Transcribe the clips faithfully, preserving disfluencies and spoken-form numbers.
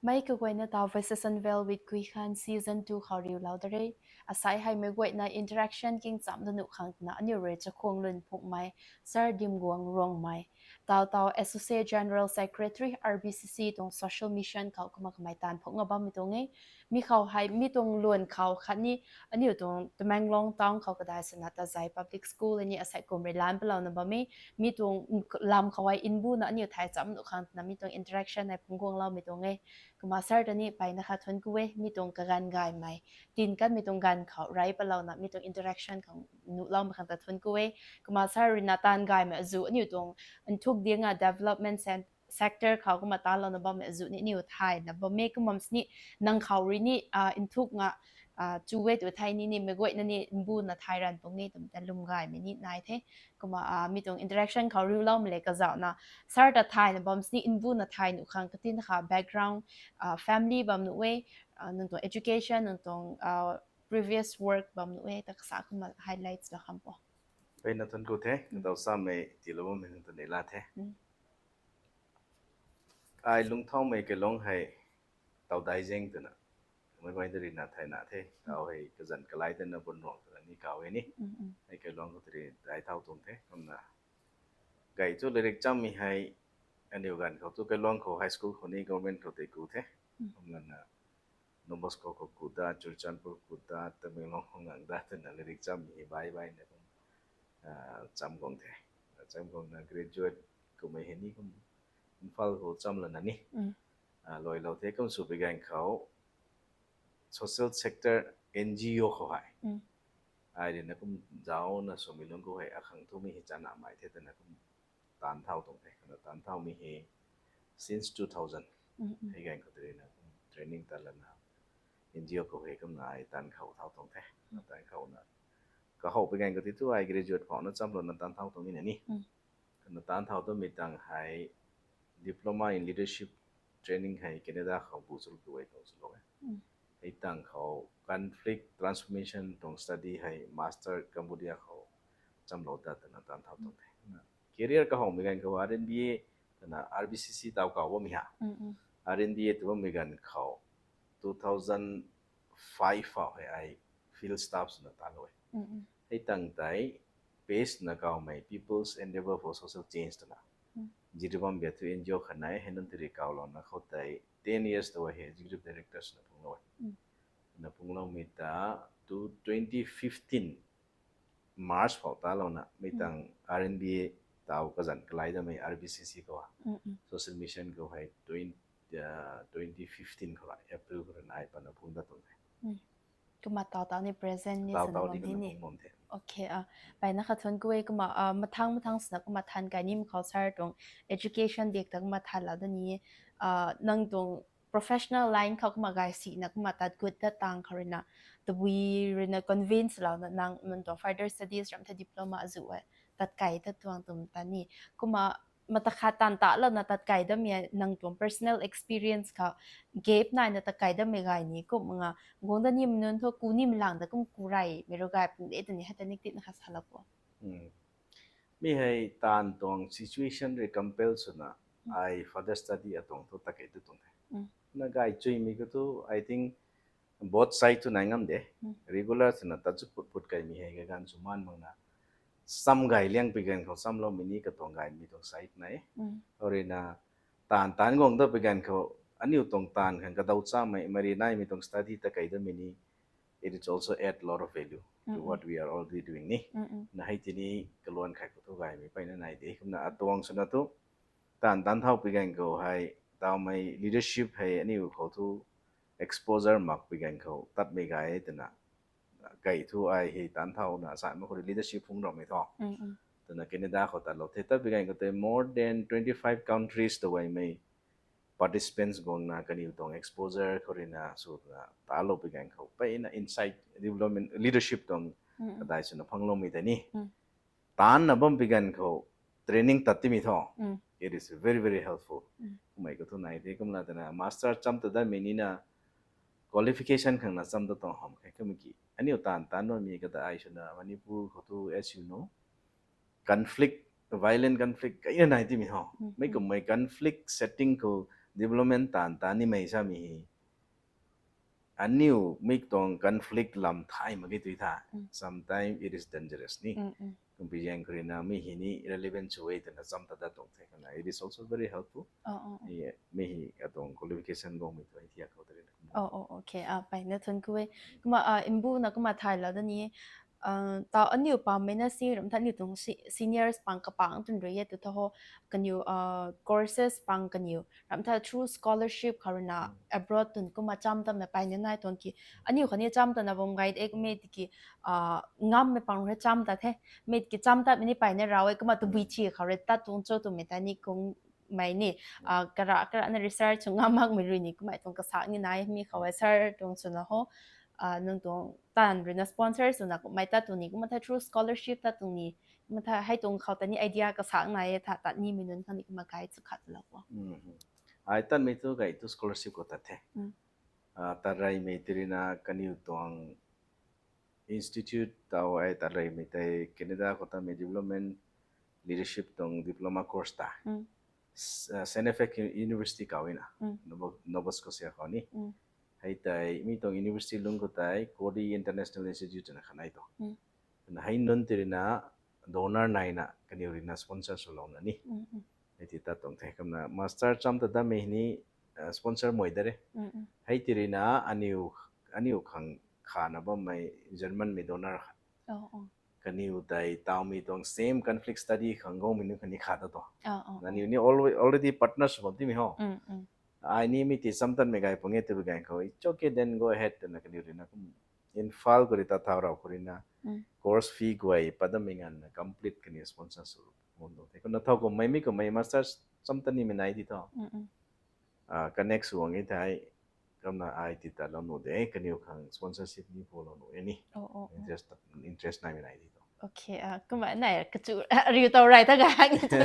Mei kaguayna tau Voices Unveiled with Kui Khan season two khou riulou da re. Asai hei meic guayna interaction king cham da nuh khang twna aniu rui chakhwang lun phungmei Sir Dimguang Rongmei, tau tau Associate General Secretary R B C C tuang social mission khou kumna kamei taanv phungna bammei tuang e. Mi khou hei mi tuang luan khou khatni aniu tuang Tamenglong town khou kadai swna Tazei Public School ni asei kum rui lan palouna bam e. Mi tuang lam khou hei nbuna aniu thay cham nuh khang twna mi tuang interaction hei phungc guangloumei tuang e. Kumna sir ta ni mpeyna kha thuanc ku e, mi tuang kaganv gaymei tin kanmei tuang ganv khou rey palouna mi tuang interaction khang nuhloumei khang ta thuanc ku e. Kumna sir ruina taanv gaymei azuh aniu tuang nthuk dinga development sector khou kumna talouna bammei azuh ni aniu thayna bam e. Kumna sini nang khou rui ni nthuk nga chu e tu thei ni ni meic guayna ni nbuna thay ranv pung e twmei ta lwm gaymei ni nai the. Kumna mi tuang interaction khou riuloumei le kazauhna sir ta thayna bam sini nbuna thay nuh khang katin kha background, family bam nuh e, nang tuang education, nang tuang previous work bam nuh e ta kasa kumna highlights la kham po. Mpeyna thuanc ku the, ntaw samei tiilou bammei nang ta neihla the. Ai lungcthaumei kailong hei tau dai zaeng twna meic guayna ruina thayna the. Tau hei kazanc kalai dana bun ruang twna ni kaw e ni. Hei kailong khou tiri dai thau tuang the. Kumna gay thu latrik chammei hei aniu ganv khou thu kailong khou high school khou ni government khou tei ku the. Kumna na Don Bosco khou ku da, Churachandpur ku da, Tamenglong khou ngang da twna latrik chammei hei bai baina kum cham guang the. Cham guangna graduate kummei hei ni kum Imphal khou cham lana ni luailou the. Kum sw pui ganv khou social sector N G O khou hei ai ruina kum zauna swmei lungc khou hei akhang thumei hei chanamei the twna kum taanv thau tuang the. Kumna taanv thaumei hei since two thousand hei ganv khou tei ruina kum training ta lana N G O khou hei kumna ai taanv khou thau tuang the. Taanv khouna kahow pui ganv khou tei thu ai graduate phouna chamlouna taanv thau tuang nina ni. Kumna taanv thau twmei tang hei Diploma in Leadership Training hei Canada khou bu chulou tu e tuang chulou e. Hei tang khou Conflict Transformation tuang study hei Master Cambodia khou chamlou ta twna taanv thau tuang the. Career kahowmei ganv khou R N B A twna R B C C tau kaw bammei ha. R N B A tw bammei ganv khou two thousand five phou hei ai field staff swna talou e. Hei tang tei PACE na kawmei People's Endeavour for Social Change twna Jiribam bia thu N G O khat nai hei nunc tiri kawlouna khou tei ten years ta hei executive director swna phunglou e. Na phungloumei ta two twenty fifteen March phou talouna mi tang R N B A tau kazanc kalai damei R B C C khou social mission khou hei twenty twenty fifteen khou April khou rui nai pana phung dat tuang the. Kumna tau tau ni present ni tau tau ni ni. Okay, mpeyna kha thuanc ku e. Kumna mathang mathang swna kumna than kai nim khou sir tuang education dik ta kumna thanlou da ni, nang tuang professional line khou kumna gay sina kumna tat gut dat tang khou ruina tabui ruina convince louna nang nang tuang further studies ram the diploma azuh e tat kai tat tuang twmei ta ni. Kumna mata khat taanv talouna tat kai damei nang tuang personal experience khou gap naina tat kai damei gay ni kum nga guang da ni nunc thu ku ni lang da kum ku rey mei rui gay pung de twni hei ta nik titna kha salou po. Mi hei taanv tuang situation rui compel swna ai further study atuang thu tat kai tu tuang the. Na gay chuimei khou thu I think both side thu nai ngam de. Regular swna tat chu put put kaimei hei kaganv sw maan makna cham gay liang pui ganv khou chamloumei ni katuang gaymei tuang side nai. Khou ruina taanv taanc guang dat pui ganv khou aniu tuang taanv khang kadaw chamei mari naimei tuang study tat kai damei ni it is also add lot of value to what we are already doing ni. Na hei tini kaluan khai khou thu gaymei mpeyna nai de. Kumna atuang swna thu taanv taanc thau pui ganv khou hei taumei leadership hei aniu khou thu exposure mak pui ganv khou tatmei gay twna kai thu ai hei taanc thauna sa mak khou leadership phung ramei thu twna Canada khou tatlou the. Tat pui ganv khou tei more than twenty five countries ta gaymei participants guangna kaniw tuang exposure khou ruina swna talou pui ganv khou mpeyna insight development leadership tuang kadai swna phangloumei tei ni taanna bam pui ganv khou training tat timei thu it is very very helpful. Kummei khou thu nai the. Kumna tana master cham ta datmei nina qualification khangna cham ta tuang ham khe kummei ki aniu taanv taanc bammei kata ai swna Manipur khou thu as you know conflict, violent conflict kaina nai timei thu mei kummei conflict setting khou development taanv ta nimei samei hei aniu mik tuang conflict lam thay mak ge tui tha. Sometimes it is dangerous ni. Kumpi zaeng khou rui na mi hei ni relevant sw e twna cham ta dat tuang the kana, it is also very helpful. Mi hei atuang qualification guangmei tu hei thiak khou ta rui na. Oh, oh, okay. Ah, pai na thun ku e. Kumna, ah, mbu na kumna thay la da ni. Ah, ta aniu pam mei na si ram tha aniu tuang si- seniors pang kapang tun rui e tu tha ho, kaniw, ah, courses pang kaniw ram tha through scholarship khou rui na abroad tun kumna cham ta mei pai na nai tuang ki. Aniu khou ni cham ta na bam guide ek mei tiki, ah, ngam mei pang rui cham ta the. Mei tiki cham ta mei ni pai na rau e kumna tu bui chi khou rui ta tuang cho tu mei ta ni kung mei ni, ah, kara kara na research sw ngam mak mei rui ni kumei tuang kasak ni nai mi khou e sir tuang swna ho, ah, nang tuang taanv rui na sponsor swna kumei ta tuang ni kumna tha through scholarship ta tuang ni kumna tha hei tuang khou ta ni idea kasak nai e tha ta ni mei nunc khang ni kumna guide sw khat la ko. Ai tan mei tu gay tu scholarship khou tat the. Ah, tat rey mei tei rui na kaniw tuang institute tau ai tat rey mei tei Canada khou ta mei development leadership tuang diploma course ta. S- ah, Saint F X University kau e na, Nova- Nova Scotia khou ni. Hei tei mi tuang university lung khou tei Coady International Institute na khanei tu. Na hei nunc tei rui na donor nai na kaniw rui na sponsor swlouna ni. Hei ti tat tuang the kumna master cham ta datmei ni, ah, sponsor mei da re. Hei tei rui na aniu aniu khang khana bammei German mei donor khat. Kaniw tei tawmei tuang same conflict study khang guangmei nunc khatni kha ta tuang. Aniu ni alre- already partners bam timei ho. Ai ni mi ti cham tanmei gay pung e twbi ganv khou it's okay then go ahead twna kaniw rui na kum Imphal khou rui ta thau rau khou rui na course fee guay pat datmei nganvna complete kaniw sponsor sw bam tuang the. Kumna thau kummei mi kummei masters cham ta nimei nai di tho. Ah, connect sw guang e thei kumna ai ti tat lou nuh de kaniw khang sponsorship ni phu lou nuh e ni. Interest naimei nai di tho. Okay, ah, kumna nai kachu riu tau rey ta gay ni tu.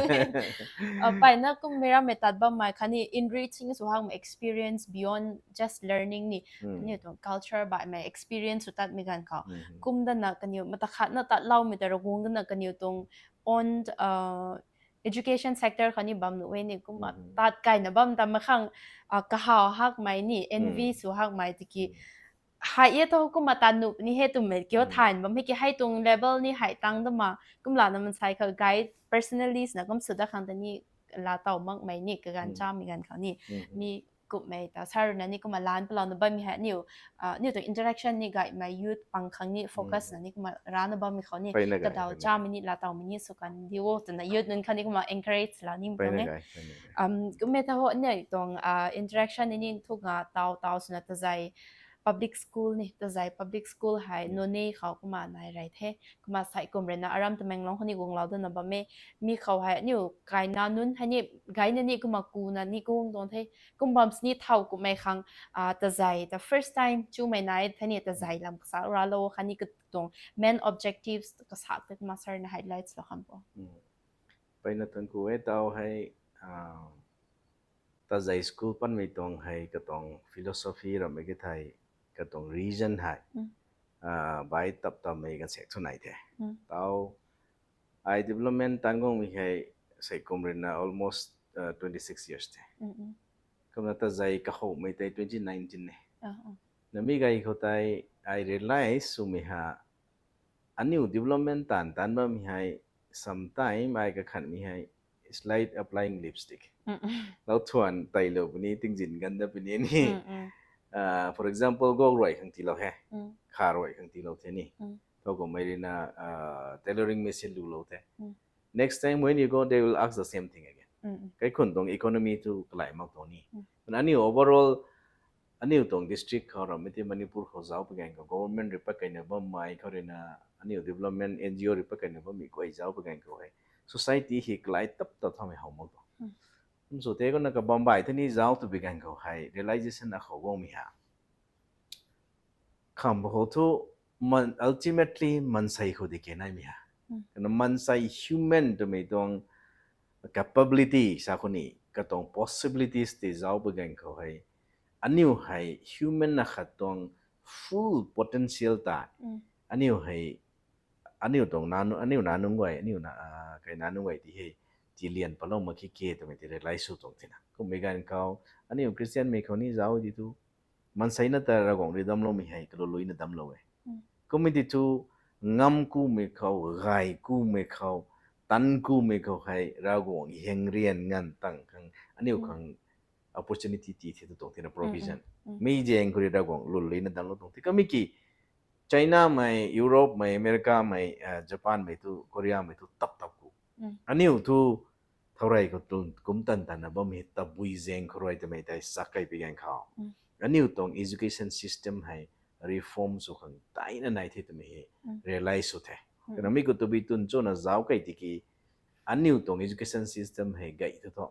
Ah, pai na kummei rammei tat bammei khatni enriching sw hakmei experience beyond just learning ni. Aniu tuang culture baihmei experience sw tatmei ganv khou kum dana kaniw mata khatna tatloumei ta raguang dana kaniw tuang on, ah, education sector khou ni bam nuh e ni kumna tat kaina bam ta makhang, ah, kahaw hakmei ni envy sw hakmei tiki hei e tho kumna tat nuh ni he twmei kiu than bam hei ki hei tuang level ni hei tang dama kumlana mansei khou guide personally swna kum sw dat khang ta ni laa taw makmei ni kaganv chammei ganv khou ni mi kummei ta sir na ni kumna lan palouna bammei hei aniu, ah, aniu tuang interaction ni gaymei youth pang khang ni focus na ni kumna rana bammei khou ni kadaw chamei ni laa tawmei ni sw kan di o twna youth nunc khang ni kumna encourage laa ni tuang e. Kummei ta ho aniu tuang, ah, interaction ni ni thuk nga taw taw swna Tazei public school ni, Tazei public school hei Noney khou kumna nai rey the. Kumna sei kum rui na aram Tamenglong khou ni guanglou dana bam e. Mi khou hei aniu kaina nunc hei ni gayna ni kumna kuna ni guang tuang the. Kum bam sini thau kummei khang, ah, Tazei ta first time chumei nai the ni Tazei lam kasak ralou khatni katuang main objectives kasak ta kumna sir na highlights lou kham po. Pai na tuang ku e taw hei, ah, Tazei school panmei tuang hei katuang philosophy rammei ke thei katuang reason hei, ah, bai tap tammei kan sek thu nai the. Taw ai development tan guangmei hei sei kum rui na almost, ah, twenty six years the. Kumna Tazei kahowmei tei twenty nineteen e. Na mi gay khou tei ai realize swmei ha aniu development taanv taanc bammei hei sometime ai kakhanmei hei it's like applying lipstick. Lou thuan teilou puni tingzin ganv dat puni ni. Ah, for example, gok ruai khang tiilou he, kha ruai khang tiilou the ni. Thou kummei rui na, ah, tailoring machine lulou the. Next time when you go, they will ask the same thing again. Kaikhun tuang economy tu kalai mak tuang ni. Aniu overall aniu tuang district khou rammei tei Manipur khou zauc pui ganv khou government rui pat kaina bammei khou rui na aniu development N G O rui pat kaina bammei guay zauc pui ganv khou hei society hei kalai tap tap thaumei how mak tuang. Kum sw the kumna kabambai the ni zauc tu pui ganv khou hei realization akhou guangmei ha. Kham khou thu ultimately mansei khou di ke naimei ha. Kana mansei human twmei tuang capability sa khou ni katuang possibilities tei zauc pui ganv khou hei aniu hei human na khat tuang full potential ta aniu hei aniu tuang nanu aniu nanunc guay aniu na, ah, kai nanunc guay ti hei tilian palou mak khe ke twmei tei realize sw tuang thina. Kummei ganv khou, aniu Christianmei khou ni zauc di thu, maansei na ta Ravguangc rui damcloumei hei kaluluina damclou e. Kummei di thu, ngam kumei khou, gay kumei khou, tan kumei khou hei Ravguangc heng rian nganv tang khang aniu khang opportunity ti the tu tuang thena provision. Mi zaeng khou rui Ravguangc luluina damclou tuang the. Kummei ki, Chinamei, Europemei, Americamei, Japanmei thu, Koreamei thu tap tap ku. Aniu thu thourey khou tu kum tan tanna bam hei tabui zaeng khou rui twmei tei sak kei pi ganv khou, aniu tuang education system hei reform sw khang taina nai the twmei hei realize sw the. Kana mi khou tabui tun chuna zauc kei tiki, aniu tuang education system hei gay thu thu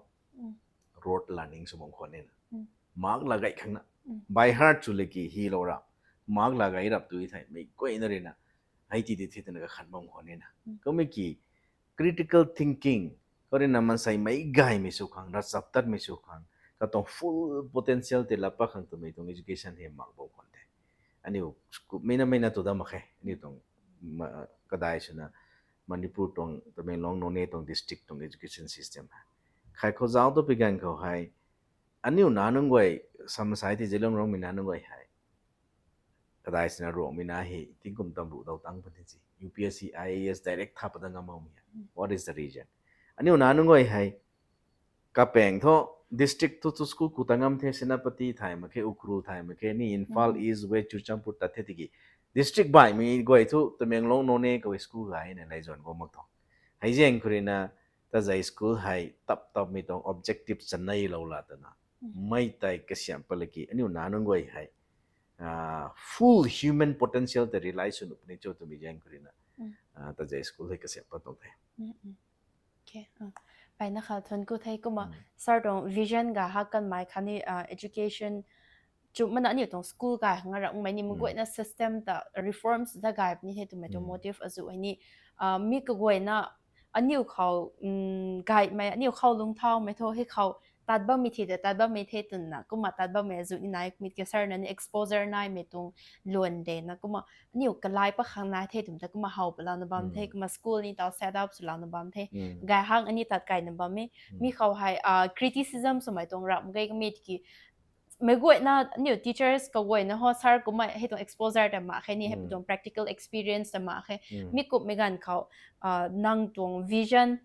rote learning sw bam khwan nina, mak la gay khang na, by heart sw le ki hilou ra, mak la gay rap tu thei mei guayna ruina hei ti di the twna kakhan bam khwan nina. Kummei ki, critical thinking khou ruina maansei meic gaymei sw khang, ravchap tatmei sw khang, katuang full potential tei laa pat khang twmei tuang education hei mak bam khwan the. Aniu mei na mei na tu dam mak khe, aniu tuang kadai swna Manipur tuang, Tamenglong, Noney tuang district tuang education system hei, khai khou zauc tu pi ganv khou hei, aniu nac nunc guay, samsai ti Zeliangrongmei nac nunc guay hei, kadai swna Ruangmei nac hei tingkum tam ruh dau tang puni si, U P S C, I A S direct tha pat da ngam makmei hei, what is the reason? Aniu nac nunc guay hei, kapaeng thu, district thu thu school ku ta ngam the, Senapati thay mak khe, Ukhrul thay mak khe, ni Imphal East, West, Churachandpur tat the tiki, district baihmei guay thu Tamenglong, Noney khou school gayna laizuan guang mak tuang. Hei zaeng khou ruina, Tazei school hei tap tapmei tuang objective chaneilou la twna, mei tei kasiam pat le ki aniu nac nunc guay hei full human potential tei realize sw nuh puni cho twmei zaeng khou ruina, Tazei school hei kasiam pat tuang the. Peyna kha thuanc ku the. Kumna sir tuang vision ga hak kanmei khatni education chumna aniu tuang school gay khang ramhmei ni mei guayna system ta reforms da gay puni the twmei tuang motive azuh hei ni, mi kaguayna aniu khou gaymei, aniu khou lungcthaumei thu hei khou tat bammei the de, tat bammei the twna kumna tat bammei azuh ni nai, mi ki sir na ni exposure naimei tuang luan de na, kumna aniu kalai pat khang nai the twmei ta kumna how palouna bam the, kumna school ni tau set up swlouna bam the, gay hang ani tat kaina bam e. Mi khou hei criticism swmei tuang ramh ge kami tiki, mei guayna aniu teachers kaguayna ho sir kumna hei tuang exposure ta mak khe ni, hei tuang practical experience ta mak khe. Mi kummei ganv khou nang tuang vision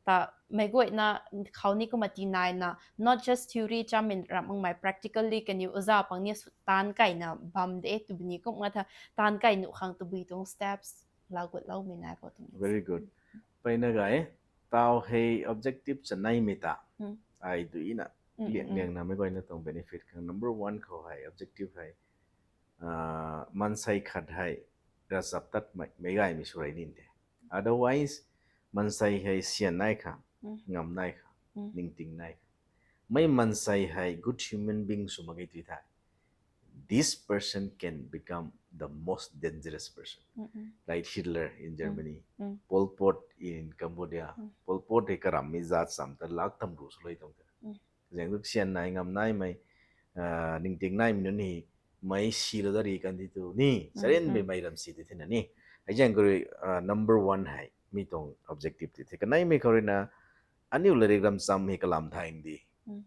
ta mei guayna khou ni kumna tinaina, not just theory chammei ramh makmei, practically kaniw oja pang ni sw taanc kaina bam de twbuni kumna tha, taanc kai nuh khang tabui tuang steps laa gutloumei nai khou twmei. Very good. Peyna gay, tau hei objective chaneimei ta ai duina liang liangna mei guayna tuang benefit khang number one khou hei objective hei maansei khat hei ravchap tatmei, meic gaymei sw rey ni the. Otherwise, maansei hei syan nai khang, ngam nai khang, ningting nai khang, mei maansei hei good human being sw mak ge tu thei, this person can become the most dangerous person, like Hitler in Germany, Pol Pot in Cambodia. Pol Pot hei karamhmei zat cham ta lak tam ru swlou tuang the. Zaeng tu syan nai, ngam naimei, ningting naimei nunc ni mei silou dat ri kan di tu ni, charynmei mei ram si di thena ni. Hei zaeng khou rui number one hei mi tuang objective ti the. Kaneimei khou ruina aniu latrik ram cham hei kalam thay di,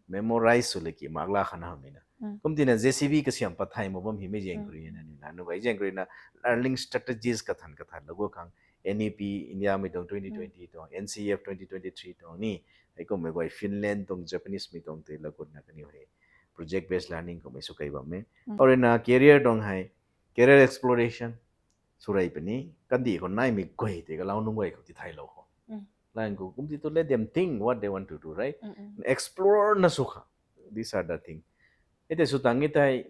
memorize sw le ki mak la khana hamhmei na. Kum tina J C B kasiam pat thay mak bam hei mei zaeng khou rui na ni na nu hei zaeng khou ruina learning strategies kathan kathan lou gu khang, N E P Indiamei tuang twenty twenty tuang, N C F twenty twenty-three tuang ni, hei kummei guay Finland tuang, Japanesemei tuang tei lou gutna kaniw hei project based learning kummei sw kei bam e. Khou ruina career tuang hei career exploration sw rey puni, kandih khou naimei guay tei kalau nunc guay khou ti thaylou khou, lang khou kum ti tu let them think what they want to do, right? Explore na sw kha. These are the thing. Hei tei sw tang e thei,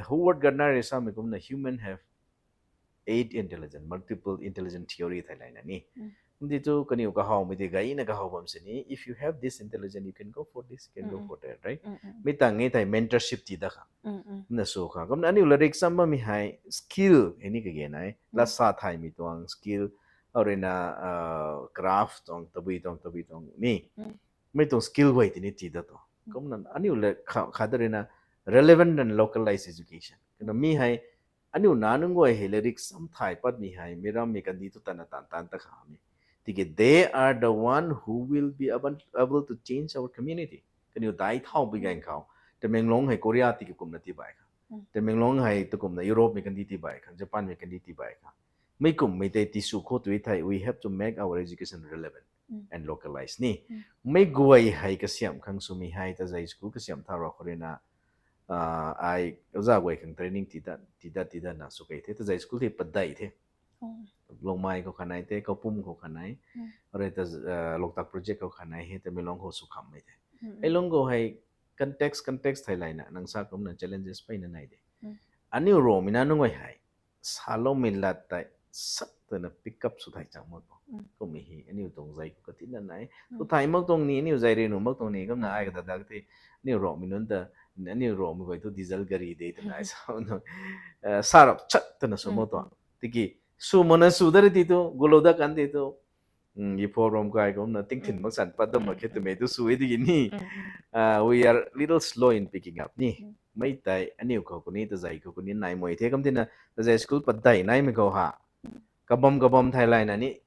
Howard Gardner rui samei kumna human have eight intelligence, multiple intelligence theory thei layna ni. Kum ti tu kaniw kahawmei tei gayna kahaw bam sini, if you have this intelligence, you can go for this, you can go for that, right? Mi tang e thei mentorship ti da kha. Na sw kha. Kumna aniu latrik cham bammei hei skill hei ni kage nai. Lat sa thaymei tuang skill, khou ruina craft tuang, tabui tuang, tabui tuang ni. Mei tuang skill guay ti ni ti da tuang. Kumna aniu le kha, khat ruina relevant and localized education. Kumna mi hei aniu nac nunc guay hei latrik cham thay patmei hei meic rammei kandih tu tana tan tan ta kha mi. Tiki they are the one who will be able, able to change our community. aniu dai thau bi ganv khou, Tamenglong hei Korea tiki kumna tii bai khang, Tamenglong hei tu kumna Europe mei kandih tii bai khang, Japan mei kandih tii bai khang, mei kummei tei tisw khou tui thei, we have to make our education relevant and localized ni. Mei guay hei kasiamh khang swmei hei Tazei school kasiamh thau ra khou ruina, ai oja guay khang training tii dat tii dat na sw kei the. Tazei school tei padeih the. Longmai khou khanei the, Kaupum khou khanei, rui ta Loktak project khou khanei hei Tamenglong khou sw khammei the. Hei lung khou hei context context thei layna nang sa kumna challenges peyna nai de. Aniu Rongmei na nunc guay hei saloumei lat tei sat twna pick up sw thei chang mak khou, kummei hei aniu tuang zei khou katina nai. Sw thei mak tuang ni, aniu zei rui nuh mak tuang ni kumna ai kata dak the. Aniu Rongmei nunc ta, aniu Rongmei guay thu diesel gari de twna ai sa nu, sa rap chat twna sw mak tuang. Tiki sw makna sw dat ri ti thu, gulou dat kan ti thu, i pho ram kai kumna tingthin mak san pat dam mak khe twmei tu sw e tiki ni, we are little slow in picking up ni. Mei tei aniu khou kuni, Tazei khou kuni nai mei the. Kum tina Tazei school padeih naimei khou ha, kabam kabam thei layna ni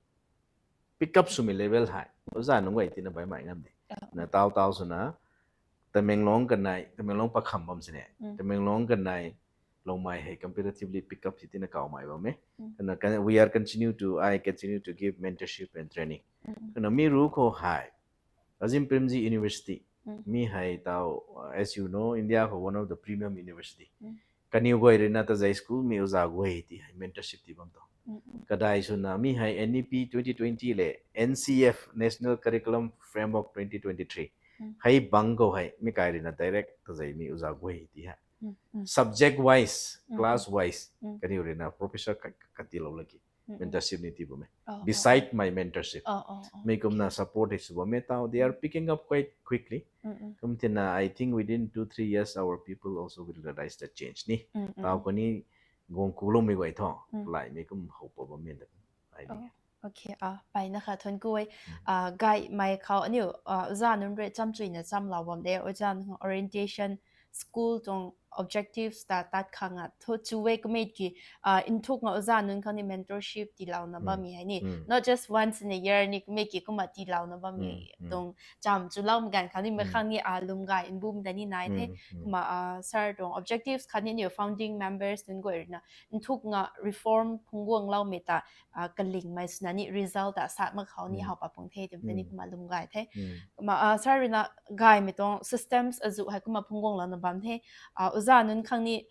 pick up swmei level hei oja nunc guay tina baihmei ngam de. Na tau tau swna Tamenglong kanei, Tamenglong pakham bam sini, Tamenglong kanei Longmai hei comparatively pick up si tina kawmei bam e. Kana we are continue to, I continue to give mentorship and training. Kana mi ru khou hei Azim Premji University, mi hei tau, as you know, India khou one of the premium university. Kaniw guay ruina Tazei school mei oja guay ti hei mentorship ti bam tu. Kadai swna mi hei N E P twenty twenty le N C F, National Curriculum Framework twenty twenty-three, hei bang khou hei mi kai ruina direct Tazei mei oja guay ti hei subject wise, class wise, kaniw ruina professor khat khat tilou laki mentorship ni ti bam e. Beside my mentorship, mei kumna support hei sw bam e tau, they are picking up quite quickly. Kum tina, I think within two three years our people also will realize the change ni. Tau kani guang kuloumei guay thu, laymei kum how pa bam e da. Mpeyna kha thuanc ku e. Gaymei khou aniu oja nunc rui chamchuina chamlou bam de, oja nunc orientation, school tuang objectives ta tat khang a thu chu e. Kummei ki nthuk nga oja nunc khang ni mentorship tiilouna bammei hei ni, not just once in a year ni, kummei ki kumna tiilouna bammei tuang cham chuloumei ganv khang ni, mei khang ni lwm gay mbumei ta ni nai the. Kumna sir tuang objectives khatni aniu founding members nunc guay ruina nthuk nga reform phungc guangloumei ta kalingmei swna ni result ta sat mak khou ni how pa pung the twmei ta ni kumna lwm gay the. Kumna sir ruina gaymei tuang systems azuh hei kumna phungc guanglouna bam the. Oja nunc khang ni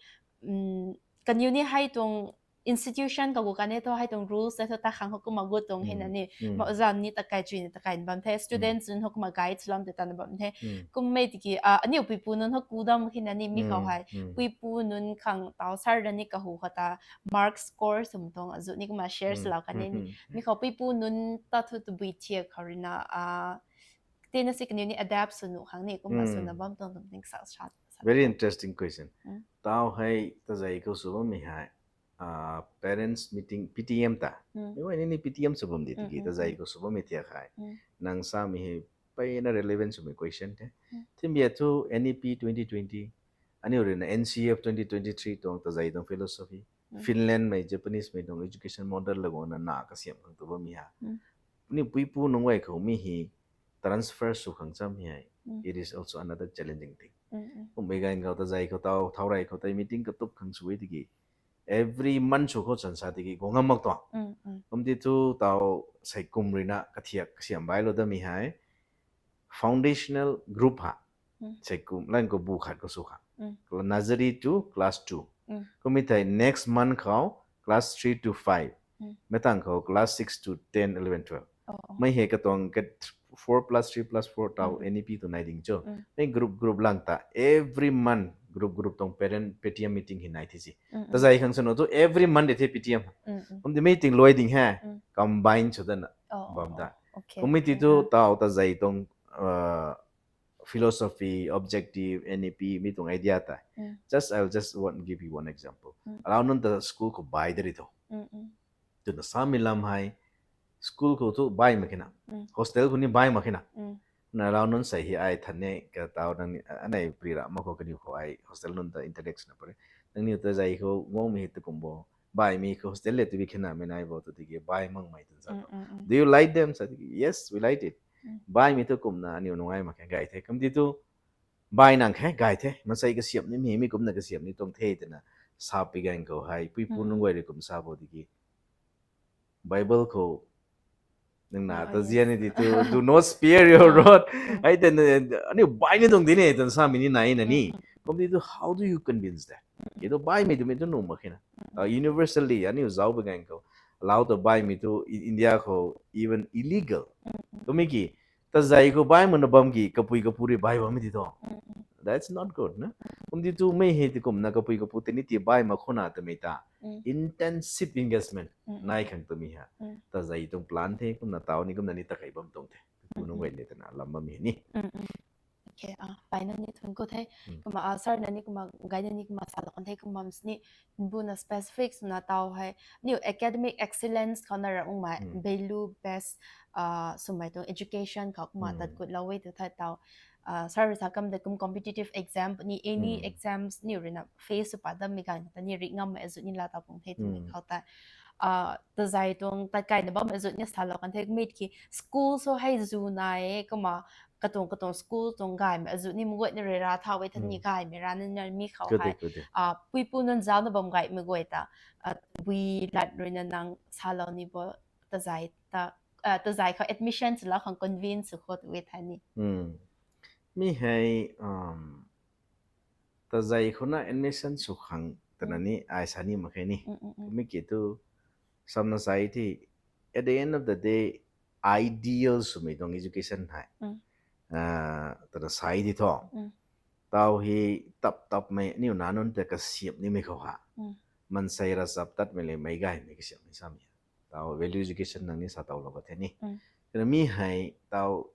kaniw ni hei tuang institution kagu kan e thu hei tuang rules tei thu ta khang khou kumna gut tuang hei na ni, kumna oja nunc ni takai chuina takai bam the, students nunc khou kumna guide swloumei ta tana bam the. Kummei tiki aniu puipu nunc khou ku dam hei na ni, mi khou hei puipu nunc khang tau sir na ni kahu khou ta mark score swmei tuang azuh ni kumna share swlou kan e ni. Mi khou puipu nunc ta thu tabui thiak khou ruina tina si kaniw ni adapt sw nuh khang ni kumna swna bam tuang tum ning sa sa. Very interesting question. Tau hei Tazei khou sw bammei hei parents meeting, P T M ta. Mei guay ni ni P T M sw bam di tiki Tazei khou sw bammei thiak hei nang samei hei mpeyna relevant swmei question the. Thimbia thu N E P twenty twenty, aniu ruina N C F twenty twenty-three tuang Tazei tuang philosophy, Finland mei, Japanese mei tuang education model la guangna na kasiamh khang tu bammei ha, aniu puipu nunc guay khou mi hei transfer sw khang cham hei, it is also another challenging thing. Kummei ganv khou Tazei khou tau thau rey khou tei meeting katup khang sw e tiki every month sw khou chan sa tiki guang ngam mak tuang. Kum ti thu tau sei kum ruina kathiak kasiamh bailou damei hei foundational group ha, sei kum lan khou bu khat khou sw kha, nursery to class two. Kummei thei next month khou class three to five. Mei tang khou class six to ten, eleven, twelve. Mei hei katuang four plus three plus four tau N E P tu nai ding cho. Mei group group lang ta every month group group tuang parent P T M meeting hei nai thi si. Tazei khang swna thu every month de the P T M. Kum ti meeting luai ding hei combine sw dana bam da. Kummei ti thu tau Tazei tuang philosophy, objective, N E P, mi tuang idea tei. Just, I will just want give you one example. Alau nunc ta school khou bai de ri tho. Twna samei lam hei school khou thu bai mak khe na, hostel khou ni bai mak khe na. Na alau nunc sei hei ai than e ka tau nang anei pri ra mak khou kaniw khou ai hostel nunc ta interact na pare. Nangniw Tazei khou guangmei hei tu kum bo, baimei khou hostel le tu bi khe na mei nai bo tu tiki bai makmei tun sa tho. Do you like them? Sa tiki, yes, we like it. Baimei thu kumna aniw nungai mak khe gay the. Kum ti thu bai nang khe gay the, maansei kasiamh ni mi, mi kumna kasiamh ni tuang the twna sa pi ganv khou hei puipu nunc guay rui kum sa bo tiki, Bible khou nang na ta zian ni di tu, do not spare your rod. Ai ten aniu bai ni tuang di ne twna sa mi ni nai na ni. Kum di tu, how do you convince that? Ki tu baimei twmei tu nuh mak khe na. Uh, universally aniu zauc pi ganv khou, allow ta baimei tu India khou even illegal. Twmei ki, tazei khou bai mana bam ki, kapui kapu rui bai bammei di tu. That's not good na. Kum di tu mei hei ti kumna kapui kapu tei ni ti bai mak khou na twmei ta intensive engagement nai khang twmei ha. Tazei tuang plan the, kumna tau ni kumna ni ta kei bam tuang the. Pu nunc guay ni twna lam bammei ni. Okay, ah, pai na ni thun ku the. Kumna, ah, sir na ni kumna gay na ni kumna salou kan the kumna sini buna specific swna tau hei, aniu academic excellence khou na ra ungmei value based, ah, swmei tuang education khou kumna tat kutlou e tu the tau. Ah, sir rui sa kam de kum competitive exam ni, any exams ni rui na face sw pat dammei ganv ta ni ri ngammei azu ni la tau pung the twmei khou ta. Ah, tazei tuang tat kaina bammei azu ni salou kan the, mit ki school sw hei zu nai e kumna, katuang katuang school tuang gaymei azu ni mguay ni rui ra thau e than ni gaymei ra ni na mi khou hei. Ah, puipu nunc zauc na bam gaymei guay ta, ah, bui lat rui na nang salou ni bo, tazei ta, ah, tazei khou admission swlou khang convince sw khou tu e than ni. Mi hei, um, tazei khou na admission sw khang twna ni ai sa ni mak khe ni. Mi ki tu, samna sai the, at the end of the day, ideal swmei tuang education hei, ah, twna sai di thu, tau hei tap tapmei aniu na nunc ta kasiamh nimei khou ha, maansei ravchaptatmei le meic gaymei kasiamhmei samei. Tau value education nang ni sa taulou ka the ni. Twna mi hei tau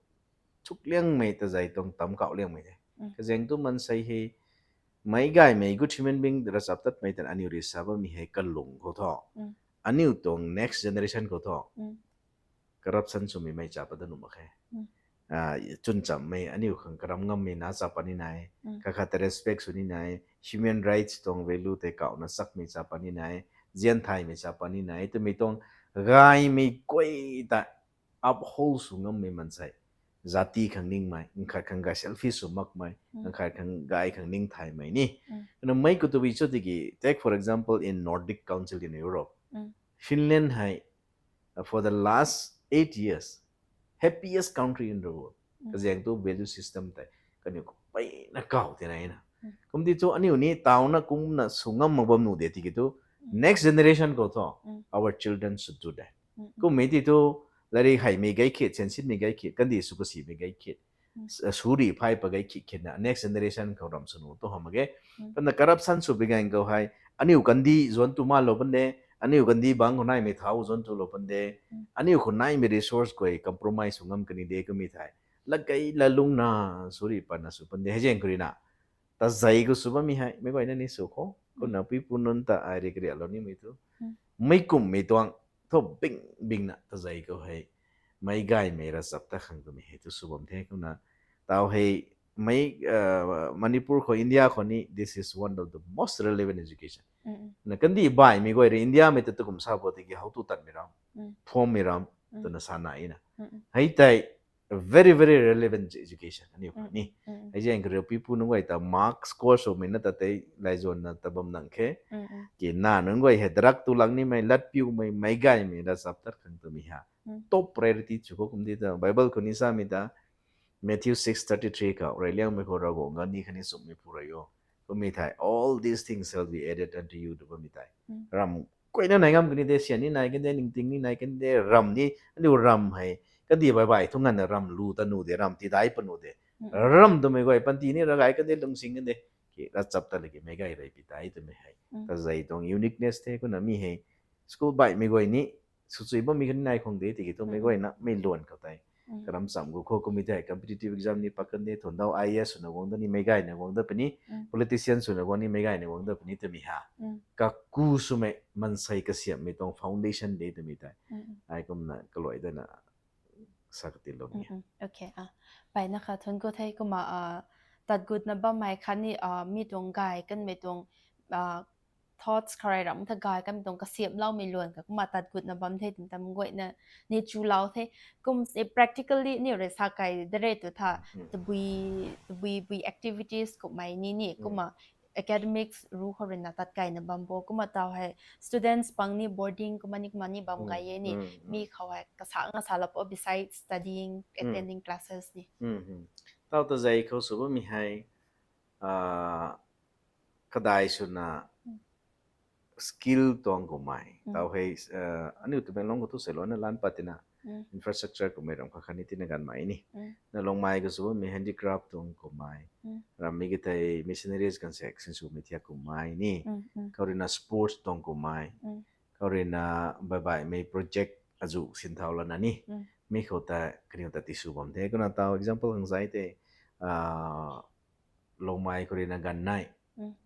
chukliangmei tazei tuang tam kauh liangmei the. Kazaeng tu maansei hei meic gaymei good human being ravchaptatmei tan aniu rui sa bammei hei kalung khou thu, aniu tuang next generation khou thu, corruption swmei mei cha pat dat nuh mak khe. Ah, chwn chammei aniu khang karam ngammei na cha pat ni nai, kakhat ta respect sw ni nai, human rights tuang value tei kauhna chakmei cha pat ni nai, zian thaymei cha pat ni nai twmei tuang gaymei guay ta uphold sw ngammei maansei, jati khang ningmei, nkhat khang gay selfish sw makmei, nkhat khang gay khang ning thaymei ni. Kumna mei khou tabui cho tiki, take for example in Nordic Council in Europe, Finland hei, uh, for the last eight years, happiest country in the world. Kazaeng tu value system tei kaniw khou mpeyna kauh tina na. Kum di tu aniu ni tauna kumna sw ngam mak bam nuh de tiki tu, next generation khou thu, our children should do that. Kummei ti tu, lairik heimei gay khit, sensinmei gay khit, kandih sw kasimei gay khit, suri phay pa gay khit khitna next generation khou ram sw nuh tu hamh mak ge. Kumna corruption sw pi ganv khou hei, aniu kandih zuanc tu malou pan de, aniu kandih bangc khou naimei thau zuanc tulou pan de, aniu khou naimei resource guay compromise sw ngam kani de kummei thei, lat gay lat lungna suri patna sw pan de hei zaeng khou rui na. Tazei khou sw bammei hei meic guayna ni sw khou, kumna puipu nunc ta ai rui kariaklou nimei tu, meic kumhmei tuang thu bing bingna tazei khou hei meic gaymei ravchaptat khang twmei hei tu sw bam the. Kumna tau hei mei, uh, Manipur khou, India khou ni, this is one of the most relevant education. Na kandih baihmei guay rui Indiamei ta tu kum sa bo tiki how tu tatmei ram, phuammei ram twna sa nai na. Hei tei very, very relevant education aniu khang ni. Hei zaeng khou rui puipu nunc guay ta mark score swmei na ta tei laizuanna ta bam nang khe. Ki na nunc guay hei drug tu lang nimei, lat piumei, meic gaymei ravchaptat khang twmei ha top priority sw khou kum di ta Bible khou ni samei ta Matthew six thirty-three khou, reyliangmei khou Ravguangc ganv ni khatni sumhmei phu rey o. Kummei thei, all these things shall be added unto you tw bammei tei, ram guayna nai ngam kani de, syan ni nai kan de, ningting ni nai kan de, ram ni, aniu ram hei kandih bai bai thu nganvna ram lu ta nuh de, ram tidai pat nuh de. Ram twmei guay panty ni ravgay kan de, lungsing kan de. Ki ravchaptat laki meic gay rey pi tei twmei hei tazei tuang uniqueness the. Kumna mi hei school baihmei guay ni swchui bammei khatni nai khang de tiki tu meic guayna mei luan khou tei karam cham gu khou kummei tei competitive exam ni pat kan de, thundau I A S swna guang dat ni meic gayna guang dat puni, politician swna guang ni meic gayna guang dat puni twmei ha kaku swmei maansei kasiamhmei tuang foundation de twmei tei ai kumna kaluai dana sa katilou ni. Okay, ah, pai na kha thun khou the. Kumna, ah, tat gutna bammei khatni, ah, mi tuang gay kanmei tuang, ah, thoughts khou rui ram tha gay kamei tuang kasiamhloumei luan kha kumna tat gutna bam the twna tam guayna ni chulou the. Kum practically ni rui sa kai de re tu tha, tabui tabui bui activities kummei ni ni kumna academics ru khou ruina tat kaina bam bo kumna taw hei students pang ni boarding kumna ni kumna ni bam gay e ni, mi khou hei kasa nga sa lap o besides studying, attending classes ni. Taw tazei khou sw bammei hei kadai swna skill tuang kummei taw hei aniu Tamenglong khou tu seilouna lan pat tina infrastructure kummei ram kha khatni tina ganvmei ni na Longmei khou sw bammei handicraft tuang kummei, rammei ki thei missionaries ganv sek sinswmei thiak kummei ni, khou ruina sports tuang kummei, khou ruina baibaihmei project azu sinthau lana ni mi khou ta kaniw ta tisw bam the. Kumna taw example khang zai tei Longmei khou ruina ganv nai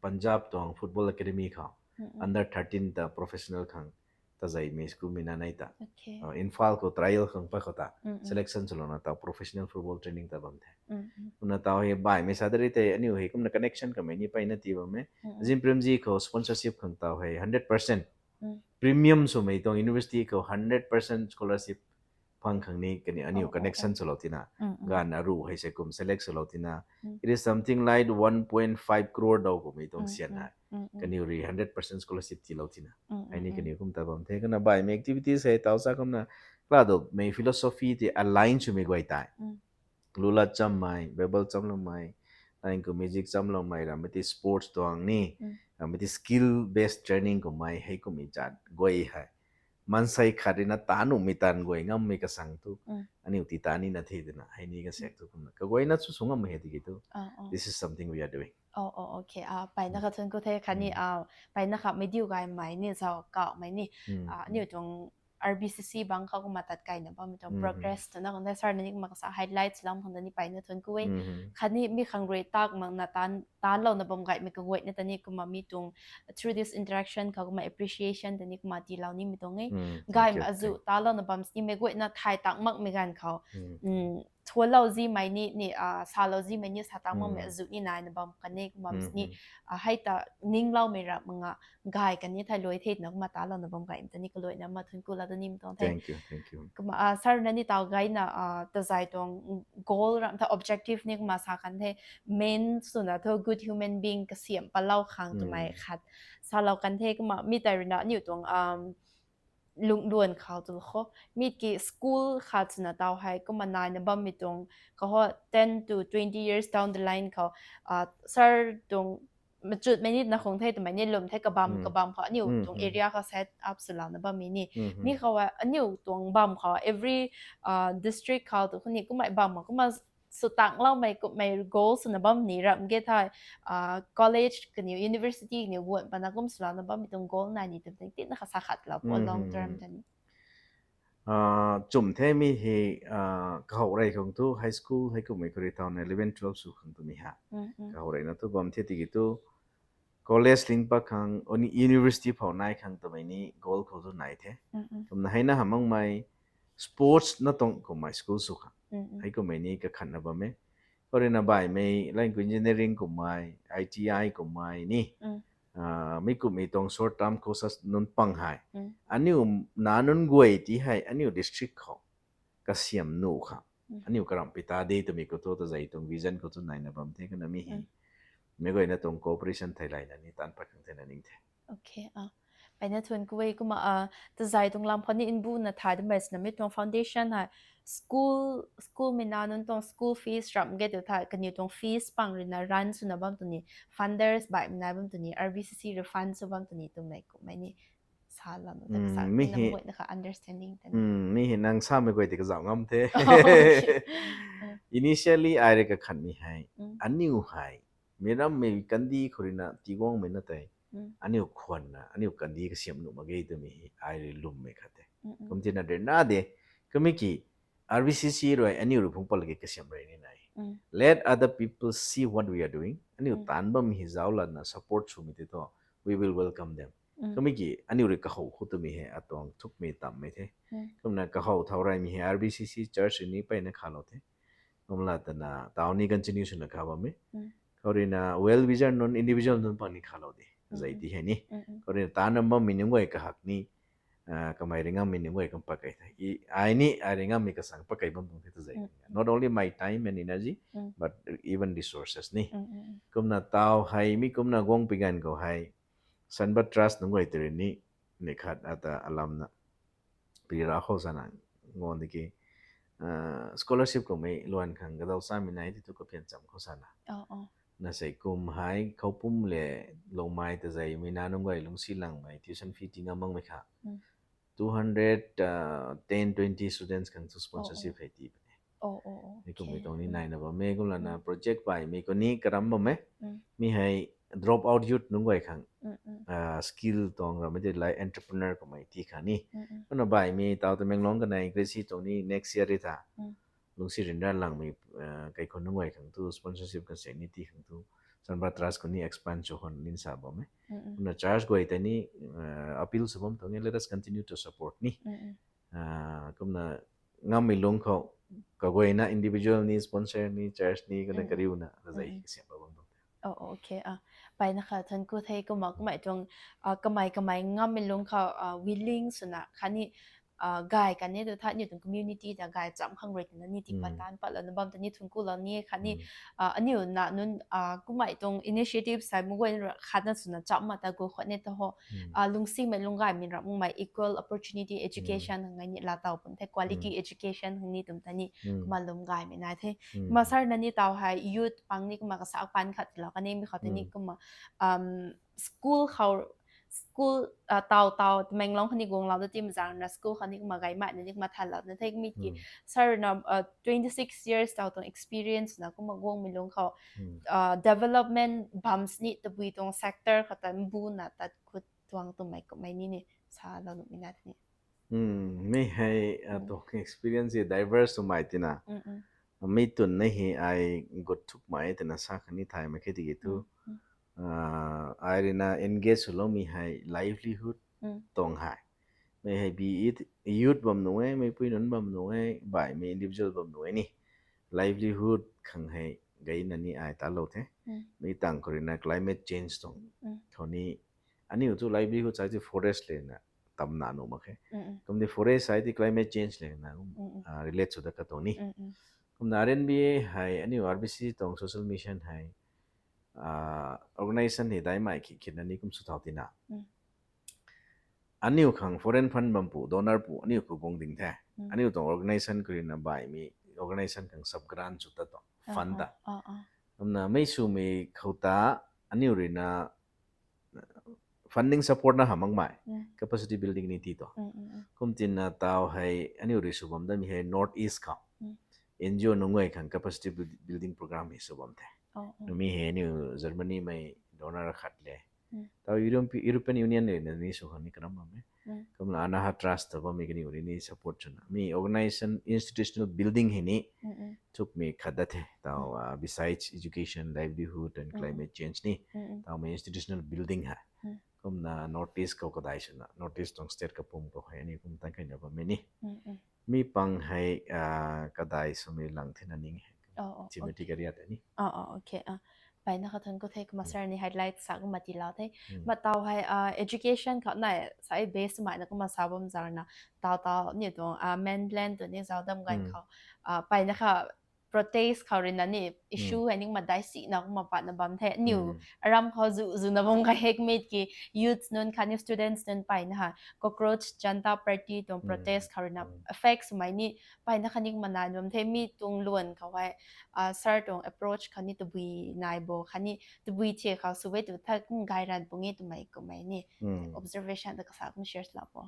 Punjab tuang football academy khou under thirteen ta professional khang tazeimei school mei na nai ta Imphal khou trial khang pat khou ta selection swlouna taw professional football training ta bam the. Kumna taw hei baihmei sa de re tei aniu hei kumna connection kamei ni peyna tii bam e. Azim Premji khou sponsorship khang taw hei hundred percent premium swmei tuang university khou hundred percent scholarship phang khang ni kaniw aniu connection swlou tina, ganv aru hei se kum select swlou tina, it is something like one point five crore daw kummei tuang sian hei kaniw rui hundred percent scholarship tiilou tina, hei ni kaniw kum ta bam the. Kumna baihmei activities hei taw sa kumna kala do mei philosophy tei align swmei guay tei lu lat chammei, Bible chamloumei, line khou music chamloumei, rammei tei sports tuang ni, rammei tei skill based training kummei hei kummei chat guay hei maansei khat ruina ta nuhmei taanv guay ngammei kasang tu aniu ti ta nina the twna hei ni kasak tu kumna kaguayna sw sw ngammei hei tiki tu this is something we are doing. Mpeyna kha thuanc ku the khatni mpeyna kha meidiu gaymei ni zau kauhmei ni aniu tuang R B C C bang khou kumna tat kaina bammei tuang progress twna khang the sir na ni kumna kasa highlights lam khang ta ni mpeyna thuanc ku e. Khatni mi khang rui tak makna taanlouna bam gaymei kaguayna ta ni kumna mi tuang through this interaction khou kumna appreciation ta ni kumna tiilou nimei tuang e. Gaymei azu taanlouna bam sinimei guayna thay tak makmei ganv khou thuanlou zimei ni ni salou zimei ni sa tak makmei azu ni naina bam kan e kumna ni hei ta ningloumei ra manga gay kan ni thay lui the twna kumna taanlouna bam gaymei ta ni kaluaina ma thuanc ku la ta nimei tuang the. Kumna sir na ni taw gayna tazei tuang goal ram tha objective ni kumna sa kan the, main swna thu good human being kasiamh palou khang twmei khat salou kan the. Kumna mi tei ruina aniu tuang lungluan khou tu khou mi ki school khat swna taw hei kumna naina bammei tuang kaho ten to twenty years down the line khou sir tuang machutmei ni na khang the twmei ni lwm the kabam kabam khou aniu tuang area khou set up swlouna bammei ni mi khou aniu tuang bam khou every district khou tu khou ni kummei bam khou kumna sw tangloumei kummei goal swna bam ni ram ge thei college kaniw university kaniw guan pana kum swlouna bammei tuang goal nai ni twmei tina kha sa khatlou pu long term ta ni Chum the mi hei kahow rey khang tu high school hei kummei khou rui thauna eleven twelve sw khang twmei ha kahow reyna tu bam the tiki tu college ling pat khang university phou nai khang twmei ni goal khou tu nai the. Kumna heina hamh makmei sports na tuang kummei school sw khang hei kummei ni kakhatna bam e. Khou ruina baihmei line khou engineering kummei, I T I kummei ni mi kummei tuang short term courses nunc pang hei aniu nac nunc guay ti hei aniu district khou kasiamh nuh khang aniu karamh pi ta de twmei khou tu tazei tuang vision khou tu naina bam the. Kumna mi hei meic guayna tuang cooperation theilayna ni taanc pat khang thena ning the. Mpeyna thuanc ku e. Kumna tazei tuang lam khou ni mbuna thay damei swna mi tuang foundation hei school schoolmei nac nunc tuang school fees ram ge tu thei kaniw tuang fees pang ruina run swna bam tu ni, funders baihmei nai bam tu ni, R B C C rui fund sw bam tu ni twmei kummei ni sa lam ta sa mi hei na kha understanding ta ni mi hei nang samei guay tei kazauh ngam the. Initially ai rui kakhatmei hei aniu hei mi rammei kandih khou ruina tiguangmei na tei aniu khwanna aniu kandih kasiamh nuh mak ge twmei hei ai rui lwmmei khat the. Kum tina de na de, kumna ki R B C C rui aniu rui phungc pat laki kasiamh rey ni nai. Let other people see what we are doing. Aniu taanc bammei hei zauc lana support swmei tei thu we will welcome them. Kumna ki aniu rui kahow khou twmei hei atuang thukmei tammei the. Kumna kahow thau reymei hei R B C C church rui ni mpeyna khalou the. Kumna twna taw ni continue swna kha bam e. Khou ruina well wisher nunc individual nunc pang ni khalou de. zei ti hei ni. Khou rui na taanv ram bammei nunc guay kahak ni, kamei ringam mei nunc guay kum pakei the. Ai ni ai ringam mei kasang pakei bam tuang the ta zei. Not only my time and energy, but even resources ni. Kumna taw hei mi kumna guang pi ganv khou hei Sunbird Trust nunc guay tei rui ni, ni khat ata alamna piri ra khou sana ngan di ki, scholarship kummei luan khang kadau samei nai ti tu kaphian cham khou sana. Na sei kum hei khou pum le lungmei ta zei mi na nunc guay lungcsi langmei tuition fee ti ngam makmei kha. Two hundred, ten, twenty students khang tu sponsorship hei ti puni. Ni kummei tuang ni naina bam e, kumlana project baihmei khou ni karam bam e. Mi hei drop out youth nunc guay khang skill tuang rammei tei lai entrepreneur kummei ti kha ni. Kumna baihmei taw Tamenglong kanei Gracie tuang ni next year ri tha lungcsi ryanra langmei kaikhun nunc guay khang tu sponsorship kan se ni ti khang tu Sunbird Trust khou ni expand cho khwan nin sa bam e. Kumna church guay tei ni appeal sw bam tuang e, let us continue to support ni. Kumna ngammei lungc khou kaguayna individual ni, sponsor ni, church ni kana kariuna kazei kasiam bam tuang the. Mpeyna kha thank you the. Kumna kummei tuang kamei kamei ngammei lungc khou willing swna khatni gay kan e tu tha aniu tuang community ta gay cham khang rui twna ni ti pat taanc patlouna bam ta ni thuanc kulou ni khatni aniu na nunc kummei tuang initiative sai mu guay khatna swna cham ma ta gu khwan e ta ho. Lungcsimei lungc gaymei ramh makmei equal opportunity education khang ngai ni laa taw pun the, quality education khang ni tum ta ni kumna lungc gaymei nai the. Kumna sir na ni taw hei youth pang ni kumna kasak pan khat tilou kan e mi khou tei ni kumna school khou school taw taw Tamenglong khou ni guanglou da ti mazang na school khou ni kumna gaymei na ni kumna thanlouna the mi ki sir na twenty six years taw tuang experience na kumna guangmei lungc khou development bams ni tabui tuang sector khou ta mbuna tat khut tuang twmei kummei ni ni salou nuhmei na the ni. Mi hei tuang experience hi diverse twmei tina. Mi twn na hi ai gut thukmei twna sa khatni thay mak khe tiki thu ai rui na engage swloumei hei livelihood tuang hei. Mi hei be it youth bam nuh e, meipui nunc bam nuh e, baihmei individual bam nuh e ni. Livelihood khang hei gayna ni ai talou the. Mi tang khou rui na climate change tuang khou ni aniu tu livelihood sai ti forest le na tamna nuh mak khe. Kumdi forest sai ti climate change le na relate sw dat katuang ni. Kumna R N B A hei aniu R B C tuang social mission hei organization hei daimei khit khitna ni kum sw thau tina. Aniu khang foreign fund bam pu, donor pu aniu khou guang ding the. Aniu tuang organization khou rui na baihmei organization khang sub grant sw ta tuang fund ta. Kumna mei swmei khou ta aniu rui na funding support na hamh makmei capacity building ni ti tuang. Kum tina taw hei aniu rui sw bam damei hei North East khou N G O nunc guay khang capacity building program hei sw bam the. Mi hei aniu Germany mei donor khat le taw European Union rui na ni sw khang ni karam bam e. Kumna Anaha Trust ta bammei kaniw rui ni support swna mi organization institutional building hei ni thukmei khat dat the taw besides education, livelihood and climate change ni tawmei institutional building hei. Kumna North East khou kadai swna North East tuang state kapwm khou hei aniu kum tan khaina bammei ni. Mi pang hei kadai swmei lang thena ning hei chimati kariat ni. Mpeyna kha thank you the. Kumna sir ni highlight sa kumna tilou the. Kumna taw hei education khou nai sa base swmei na kumna sa bam zar na taw taw ni tuang mainland tu ni zau dam ganv khou mpeyna kha protest khou rui na ni issue hei ni kumna dai sina kumna patna bam the. Aniu aram khou zu zuna bam kha hekmit ki youths nunc khatni students nunc mpeyna ha Cockroach Janta Party tuang protest khou rui na affect swmei ni mpeyna kha ni kumna nai bam the. Mi tuang luan khou hei sir tuang approach khou ni tabui nai bo khatni tabui the khou sw e tu tha kum gay ran pung e twmei kummei ni observation ta kasa kum share lou bo.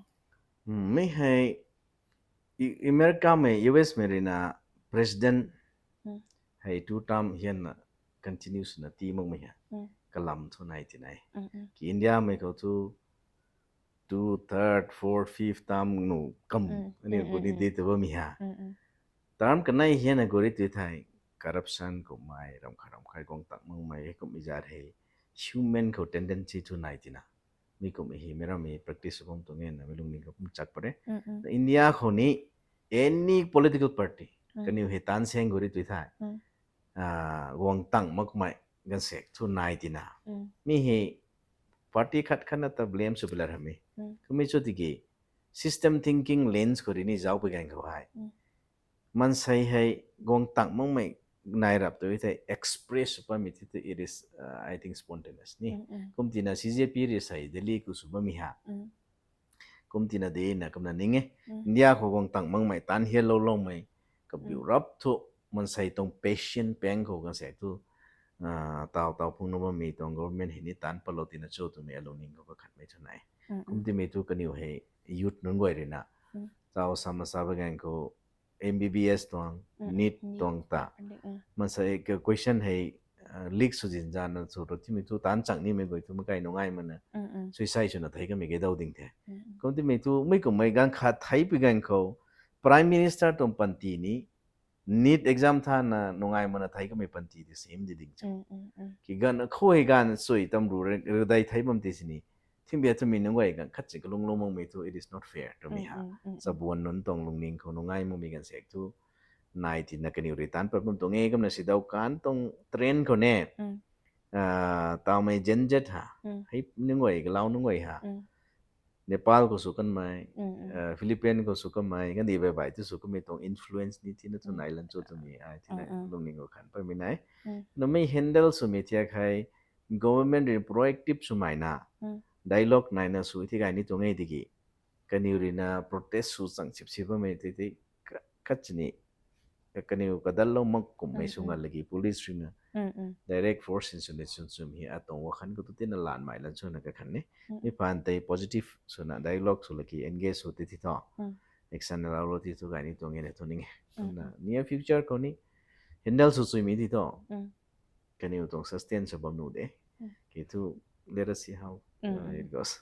Mi hei Americamei U S mei rui na president hei two term hianna continue swna ti makmei hei kalam thu nai ti nai. Ki Indiamei khou thu two, third, fourth, fifth term nu kam aniu gu ni de tu bammei hei. Term kanei hianna gu ri tu thei corruption kummei ram kha ram khai guang tak makmei hei kummei zat hei human khou tendency thu nai tina. Mi kummei hei meic rammei practice bam tuang e na mei lungning khou kum chak pare. India khou ni any political party kaniw hei taanv seng gu ri tu thei guang tang makmei ganvsaekc thu nai tina. Mi hei party khat khat na ta blame sw pilar hami. Kummei chu tiki system thinking lens khou rui ni zauc pui ganv khou hei, maansei hei guang tang makmei nai rap tu thei express sw pamei ti tu it is, uh, I think, spontaneous ni. Kum tina C J P rui sei Delhi khou sw bammei ha. Kum tina de na kumna ning e. India khou guang tang makmei taanv hialou loumei kabiu rap thu maansei tuang patient pang khou kan se thu, uh, tau tau phung nu bammei tuang government hei ni taanc patlou tina cho twmei alungning khou kakhatmei thu nai. Kum timei thu kaniw hei youth nunc guay rui na tau sam na sa ba ganv khou M B B S tuang, NEET tuang ta maansei ka question hei, uh, leak sw zin zan na sw ro timei thu taanc chang nimei guay thu makai nungai mana suicide swna thei kamei kei dau ding the. Kum timei thu mei kummei ganv khat thei pui ganv khou Prime Minister tuang panty ni NEET exam thana nungai mana thei kamei panty ti sim di ding cho. Ki ganv khou hei ganv sui tam ru redai thei bam ti sini thimbia twmei nunc guay ganv khat si kalung lung makmei thu it is not fair twmei ha. Chabuan nunc tuang lungning khou nungai makmei ganv sek thu nai tina kaniw rui taanc pat bam tuang e. Kumna sidau kan tuang trend khou ne, uh, taumei Gen Z ha, hei nunc guay, kalau nunc guay ha, Nepal khou sw kanmei, uh, Philippine khou sw kanmei kandih bai bai tu sw kanmei tuang influence ni tina thu nai lan cho twmei ai tina lungning khou khan patmei nai. Namei handle swmei thiak hei government rui proactive swmei na, dialogue naina sw thi gay ni tuang e tiki kaniw rui na protest sw chang sip sip bammei tei tei kachini kaniw kadallou mak kummei sw nga laki police rui na direct force in swna chwn chwn hi atuang wakhan khou tu tina lanmei lan swna kakhan ni. Mi phaan tei positive swna dialogue sw laki engage sw ti thi thu action lou lou ti thu gay ni tuang e na thu ning e. Kumna near future khou ni handle sw swmei ti thu kaniw tuang sustain sw bam nu de. Ki thu let us see how, uh, it goes.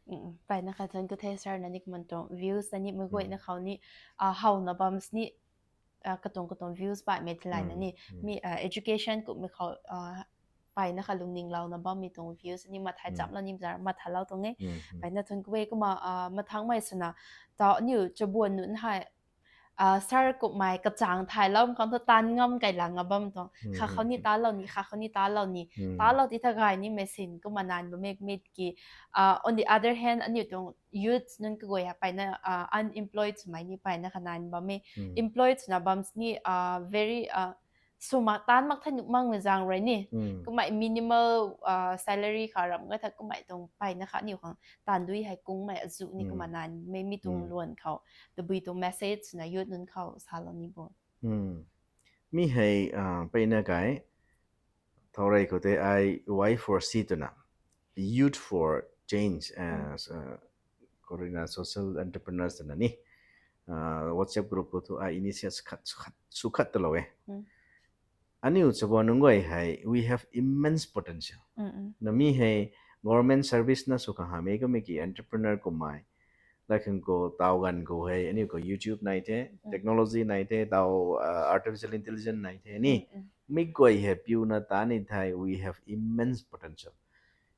Mpeyna khat thank you the sir na ni kumna tuang views na ni mei guayna khou ni, uh, howna bam sini, uh, katuang katuang views baihmei theilayna ni mi, uh, education kummei khou, uh, mpeyna khat lungning louna bammei tuang views ni mathai chamlou ni zar mathailou tuang e. Mpeyna thank you e. Kumna, uh, mathangmei swna ta aniu chabuan nunc hei, uh, sir kummei kachang thailou khang thu taanv ngam kailang a bam tuang. Kha khou ni talou ni, kha khou ni talou ni, talou ti tha gay nimei sin kumna nai bammei mit ki, uh, on the other hand aniu tuang youth nunc kaguay ha mpeyna, uh, unemployed swmei ni mpeyna kha nai bam e. Employed swna bam sini, uh, very, uh, sw mak taanv mak thei nuh makmei zaeng rui ni kummei minimal, uh, salary kha ram ga tha kummei tuang mpeyna kha aniu khang taanv dui hei kungmei azuh ni kumna nai bammei mi tuang luan khou tabui tuang message swna youth nunc khou salou ni bo. Mi hei, uh, mpeyna kai thau rey khou tei ai Y four C twna Youth for Change, uh, Corina Social Entrepreneurs twna ni, uh, WhatsApp group khou thu ai initiate khat, khat, sw khat talou e. Aniu chabuan nunc guay hei we have immense potential. Na mi hei government service na sw khang hamei kamei ki entrepreneur kummei, lakhang khou taw ganv khou hei aniu khou YouTube nai the, technology nai the, taw, uh, artificial intelligence nai the ni. Mi guay hei piuna ta ni thei we have immense potential.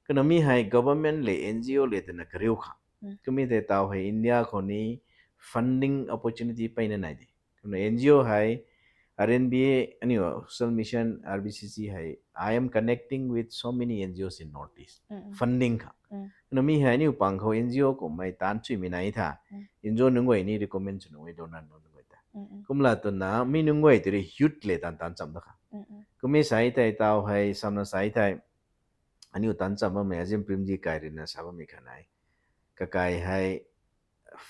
Kana mi hei government le N G O le twna kariu kha. Kami tei taw hei India khou ni funding opportunity mpeyna nai de. Kumna N G O hei R N B A, aniu Social Mission, R B C C hei, I am connecting with so many N G Os in Northeast. Funding kha. Kumna mi hei aniu pang khou N G O kummei taanv chuimei nai tha. N G O nunc guay ni recommend sw nunc guay, donor nunc guay ta. Kumla twna mi nunc guay tei rui youth le taanv taanv cham da kha. Kummei sai tei taw hei samna sai tei aniu taanv cham bammei Azim Premji kai ruina sa bammei kha nai. Kakai hei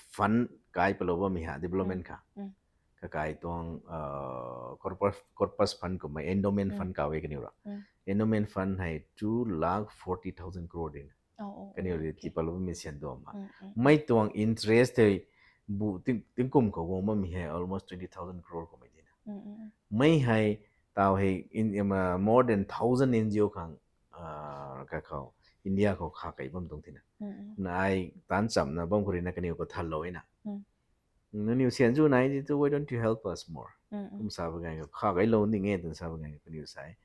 fund kai palou bammei ha development kha. Kakai tuang, uh, corpus, corpus fund kummei endowment fund kaw e kaniw ra. Endowment fund hei two lakh forty thousand crore dina. Kaniw rui tii palou bammei sian duam ha. Mei tuang interest hei bu ting, tingkum khou guang bammei hei almost twenty thousand crore kummei dina. Mei hei taw hei in, uh, more than thousand N G O khang, uh, kakhou India khou kha kei bam tuang thina. Na ai taanv chamna bam khou ruina kaniw khou thanlou e na. Nangniw sian zu nai ti tu, why don't you help us more? Kum sa ba ganv khou kha keilou ning e twna sa ba ganv khou kaniw sai.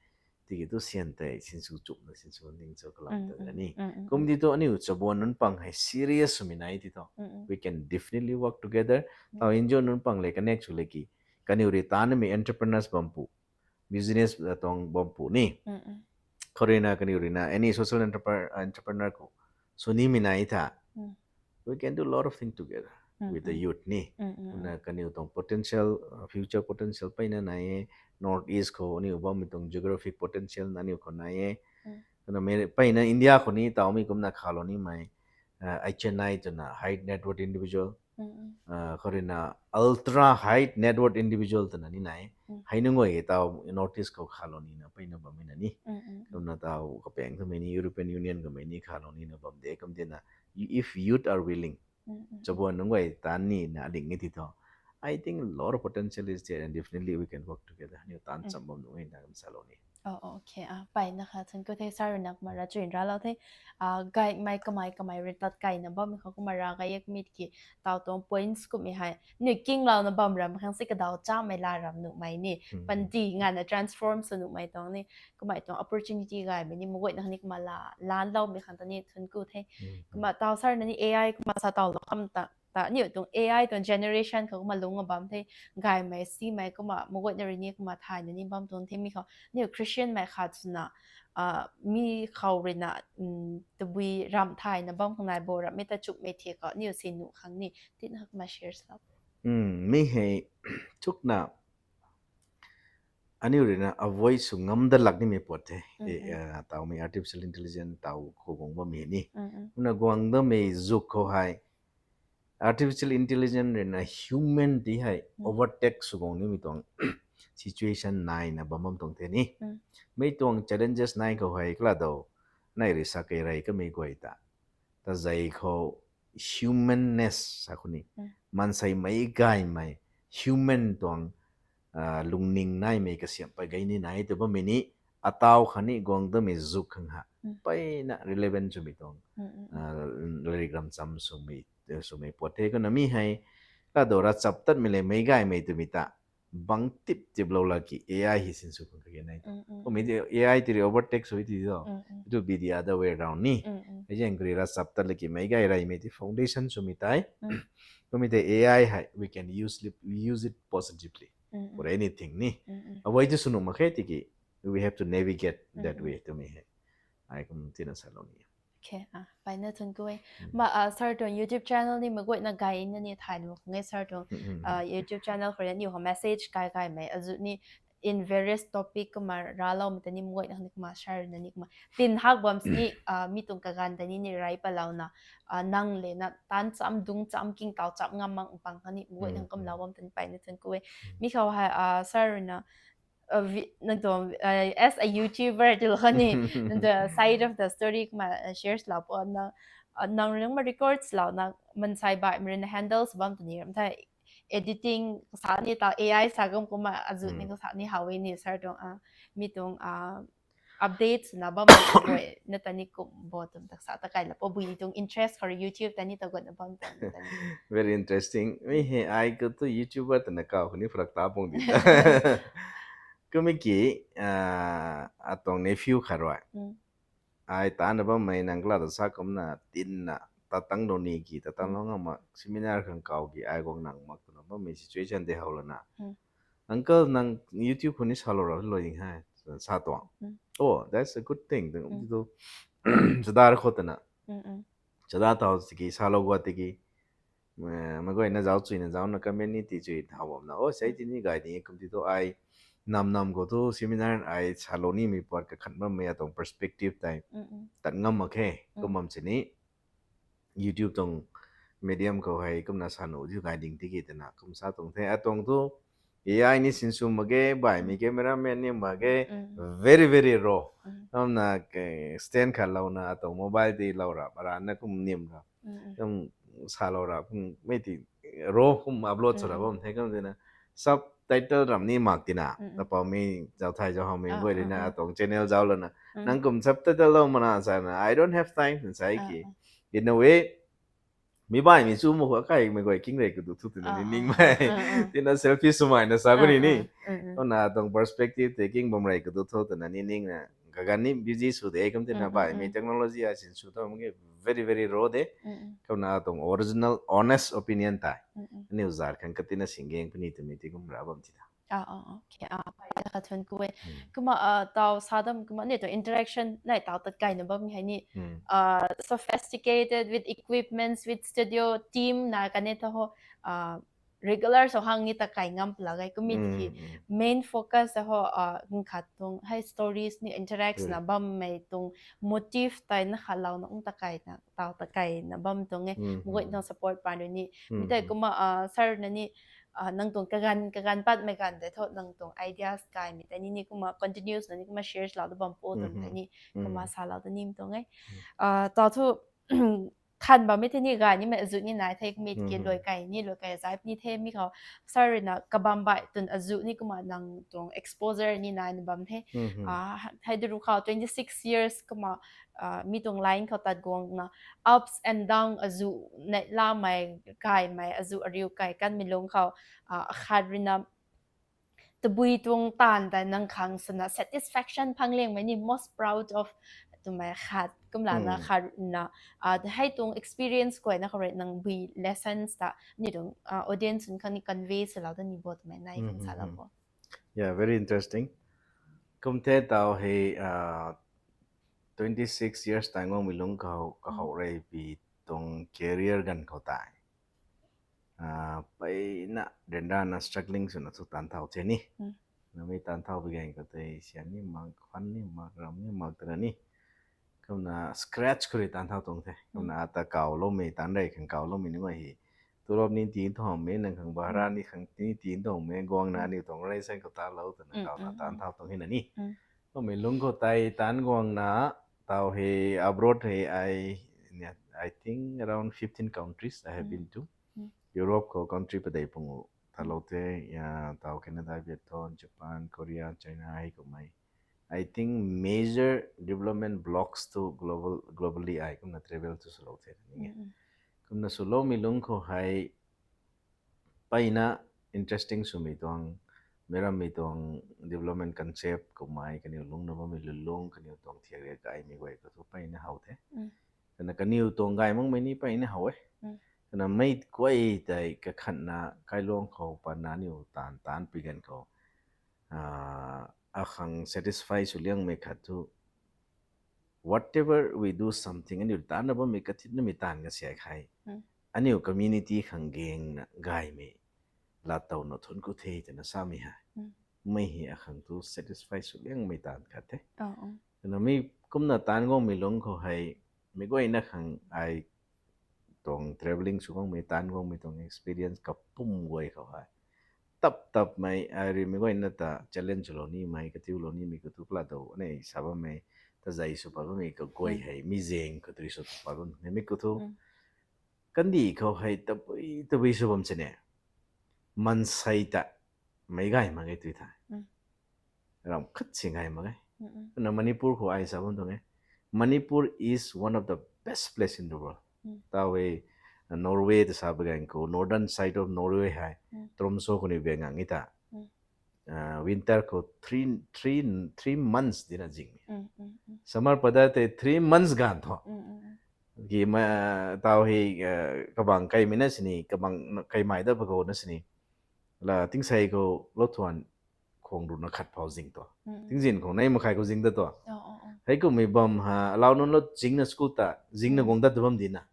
Tiki tu sian tei sinsw chupna sinsw ning cho kalam ta ni. Kum ti tu aniu chabuan nunc pang hei serious swmei nai ti thu, we can definitely work together. Taw N G O nunc pang le connect sw le ki kaniw rui tanmei entrepreneurs bampu, business, uh, tuang bampu ni. Khou ruina kaniw ruina any social entrepreneur, entrepreneur khou sw nimei nai tha. We can do a lot of things together with the youth ni. Na kaniw tuang potential, uh, future potential peyna nai e. North East khou aniw bammei tuang geographic potential na aniw khou nai e. Kana mei peyna India khou ni tawmei kumna khalou nimei, uh, H N I twna high net worth individual, uh, khou ruina ultra high net worth individual twna ni nai. Hei nunc guay tau North East khou khalou nina peyna bammei na ni. Kumna tau kapaeng twmei ni European Union kamei ni khalou nina bam de kum tina, if youth are willing, chabuan nunc guay tan nina aling e ti thu, I think a lot of potential is there and definitely we can work together. Aniw tan cham bam nunc e na kum salou ni. Oh, okay. Ah, peyna kha thun ku the, sir ruina kumna ra chuin ralou the. Ah, gaymei kamei kamei rui tat kaina bammei khou kumna ra gay e mi tiki, tau tuang points kummei hei ni kinglouna bam ram khang si kadaw chamei la ram nuhmei ni. Panty ngana transform sw nuhmei tuang ni. Kamei tuang opportunity gaymei ni maguayna ni kumna la, lanloumei khang ta ni thun ku the. Kumna tau sir na ni A I kumna sa tawlou kam ta, ta aniw tuang A I tuang generation khou kumna lungc a bam the, gaymei simei kumna maguayna rui ni kumna thayna ni bam tuang the mi khou. Aniw Christian mei khat swna, ah, mi khou ruina, um, tabui ramh thayna bam khang nai bo ramhmei ta chukmei the khou aniw si nuh khang ni tina kumna share lou. Mi hei chukna aniw ruina avoid sw ngam dat lak nimei puat the. Eh, tawmei artificial intelligence tau khou guang bammei ni. Kumna guang damei zuk khou hei artificial intelligence ruina human ti hei overtake sw guang nimei tuang situation naina bam bam tuang the ni. Mei tuang challenges nai khou hei kala daw, nai rui sa kei rei kamei guay ta, ta zei khou humanness sa khou ni, maansei meic gaymei, human tuang, ah, lungning naimei kasiamh pei gay ni nai tw bammei ni, ataw khatni guang damei zuk khang ha, peyna relevant swmei tuang, ah, lairik ram cham swmei, swmei puat the. Kumna mi hei kala daw ravchaptatmei le meic gaymei twmei ta bang tip tiplou laki A I hei sinsw khang kage nai. Kummei ti A I ti rui overtake sw ti tho, it will be the other way around ni. Hei zaeng kari ravchaptat laki meic gay reymei ti foundation swmei tei. Kummei tei A I hei we can use it, use it positively for anything ni. Avoid ti sw nuh mak khe tiki we have to navigate that way twmei hei ai kum tina salou ni. Okay, ah, peyna thun ku e. Ma, ah, sir tuang YouTube channel ni maguayna gayna ni thaylou khang e sir tuang, ah, YouTube channel khou ruina aniw khou message kai kaimei azu ni in various topic kumna raloumei ta ni maguayna ni kumna share na ni kumna tin hak bam sini, ah, mi tuang kaganv ta ni ni rey palouna, ah, nang le na tan cham dung cham kingtaw cham ngam mak pang khatni maguayna kumlou bam ta ni peyna thun ku e. Mi khou hei, ah, sir ruina, uh, nang tuang, uh, as a YouTuber ti lou khatni, nang the side of the story kumna, uh, shares lou po na, uh, nang ruina records louna maansei baihmei ruina handles bam ta ni ram the, editing sa ni ta A I sa kum kumna azu ni sa ni how e ni sir tuang, ah, mi tuang, ah, updates na bam na ta ni kum bo tum tak sa ta kai la po bui tuang interest khou YouTube ta ni ta guatna bam ta ni. Very interesting. Mi hei ai khou tu YouTuber twna kaw khou ni phurak ta pung di. Kummei ki, ah, atuang nephew khat rui ai tana bammei nang kala ta sa kumna tinna ta tang dou ni ki ta tang lou ngam mak seminar khang kaw ki ai guang nang mak twna bammei situation tei how lana. Uncle nang YouTube khou ni salou ra lou ding hei sa tuang. Oh, that's a good thing. Chadar khou twna. Chadar tau tiki salou guat tiki, maguayna zauc chuina zaucna comment ni ti chui thau bamna, oh, sei ti ni gay ding e kum ti tu ai nam nam khou tu seminar ai salou nimei puat kakhan bammei atuang perspective tei tat ngam mak khe. Kum bam sini YouTube tuang medium khou hei kumna sa nuh diu gay ding tiki twna kum sa tuang the. Atuang tu A I ni sinsw mak ge, baihmei cameraman ni mak ge, very very raw. Kumna stand khat louna atuang mobile ti lou ra, arana kum nim ra, kum salou ra, kummei ti raw kum upload sw ra bam the kum tina. Subtitle ram ni mak tina, tapaumei zauc thay zauc howmei guay ruina atuang channel zauc lana, nang kum subtitle lou mana sana, I don't have time twna sa ki. In a way, mi baihmei chu mak khou akaimei guay king rei kadu thu twna ni ningmei. Tina selfish swmei na sa kuni ni. Kumna atuang perspective tei king bam rei kadu thu twna ni ningna. Kaganv ni busy sw de kum tina baihmei technology a sinsw thu mak ge very very raw de. Kumna atuang original honest opinion tei aniw zat khang katina singgeng puni twmei ti kum ra bam ti ta. Ah, ah, okay. Ah, kha thun ku e. Kumna, ah, tau sa dam kumna ni tu interaction nai tau tat kaina bam hei ni, ah, sophisticated with equipments, with studio team na kane ta ho, ah, regular so hang ni ta kai ngam pla gai kumi ki main focus ho, ah, khat tuang hei stories ni interact na bam mei tuang motive tai na kha lau na ung ta kai na tau ta kai na bam tuang e. Mugoi na support pa ni. Mi tai kumna, ah, sir na ni, ah, nang tuang kagan, kagan pat mei gan de tho, nang tuang ideas kai mi tai ni, ni kumna continuous na ni kumna shares lau da bam po tuang tai ni, kumna sa lau da nim tuang e. Ah, tau thu, khan bam mi te ni ga ni mei azu ni nai the, mi ki loi kai ni, loi kai zai ni the, mi khou sir na kabam bai tun azu ni kumna nang tuang exposure ni nai ni bam the. Ah, hei duru khou twenty six years kumna, ah, mi tuang line khou tat guang na ups and down azu nei la mei, kai mei, azu ariu kai kan mi lung khou, ah, akhat rui na tabui tuang taanv ta nang khang sana satisfaction phang leng mei ni most proud of twmei khat kumla na khat na, ah, hei tuang experience koi na khou rui nang bui lessons ta ni tuang, ah, audience khang ni convey sa lau da ni bo twmei nai kan sa lau bo. Yeah, very interesting. Kum the tau hei, ah, twenty six years tai ngong mi lung khou, kahow rei pi tuang career gan khou tai. Ah, peyna dendana struggling swna thu tan thau the ni. Namei tan thau bi gan khou tei sian ni mak, khan ni mak, ram ni mak tana ni. Kumna scratch khou rui tan thau tuang the. Kumna ata kau lou mei tan rei khang kau lou mei ni ma hi. Tulop ni tin thau mei nang khang bara ni khang ni tin thau mei guang na ni tuang rei sang khou ta lou tana kau na tan thau tuang hi na ni. Kummei lung khou tai tan guang na tau hei abroad hei I, I think around fifteen countries I have been to. Europe khou country padei pung u ta lou the, ya, tau Canada, Vietnam, Japan, Korea, China hei kummei. I think major development blocks to global, globally ai kumna travel tu swlou the ni. Kumna swlou mi lung khou hei peyna interesting swmei tuang, meiram mei tuang development concept kummei kaniw lungna bammei lulung kaniw tuang thiak riak gaymei guay khou thu peyna how the. Kana kaniw tuang gay makmei ni peyna how e. Kana mei guay tei kakhatna kailuang khou pana niw taanv taanc pi gan khou, ah, akhang satisfy sw liangmei khat thu whatever we do something, aniu taanna bammei kathitnamei taanv kasiak hei aniu community khang gengna gaymei lat towna thun ku the twna samei hei. Mei hei akhang thu satisfy sw liangmei taanv khat the. Kana mi kumna taanv guangmei lung khou hei, mei guayna khang ai tuang travelling sw guangmei, taanv guangmei tuang experience kapum guay khou hei tap tapmei, ai rui mei guayna ta challenge lou nimei, katiulou nimei khou thu pla dou anei sa bammei, tazei sw pat bammei kaguay hei mi zaeng khou tei sw pat bammei mi khou thu kandih khou hei tabui tabui sw bam sini. Maansei ta meic gay mak ge tui the. Ramh khat si gay mak ge. Na Manipur khou ai sa bam tuang e, Manipur is one of the best place in the world. Tau e, Norway ta sa bagang khou, northern side of Norway hei, Tromsø khou ni beng ngang i ta. Winter khou three, three, three months dina zing. Summer pada tei three months ganv thu. Ki ma, tau hei kabang kaimei na sini, kabang kaimei da pakhou na sini, la tingsei khou lou thuan khwang ruhna khat phou zing tu. Tingzin khou nei makhai khou zing da tu. Heikummei bam ha alau nunc lou zingna school ta zingna guang dat tu bam dina.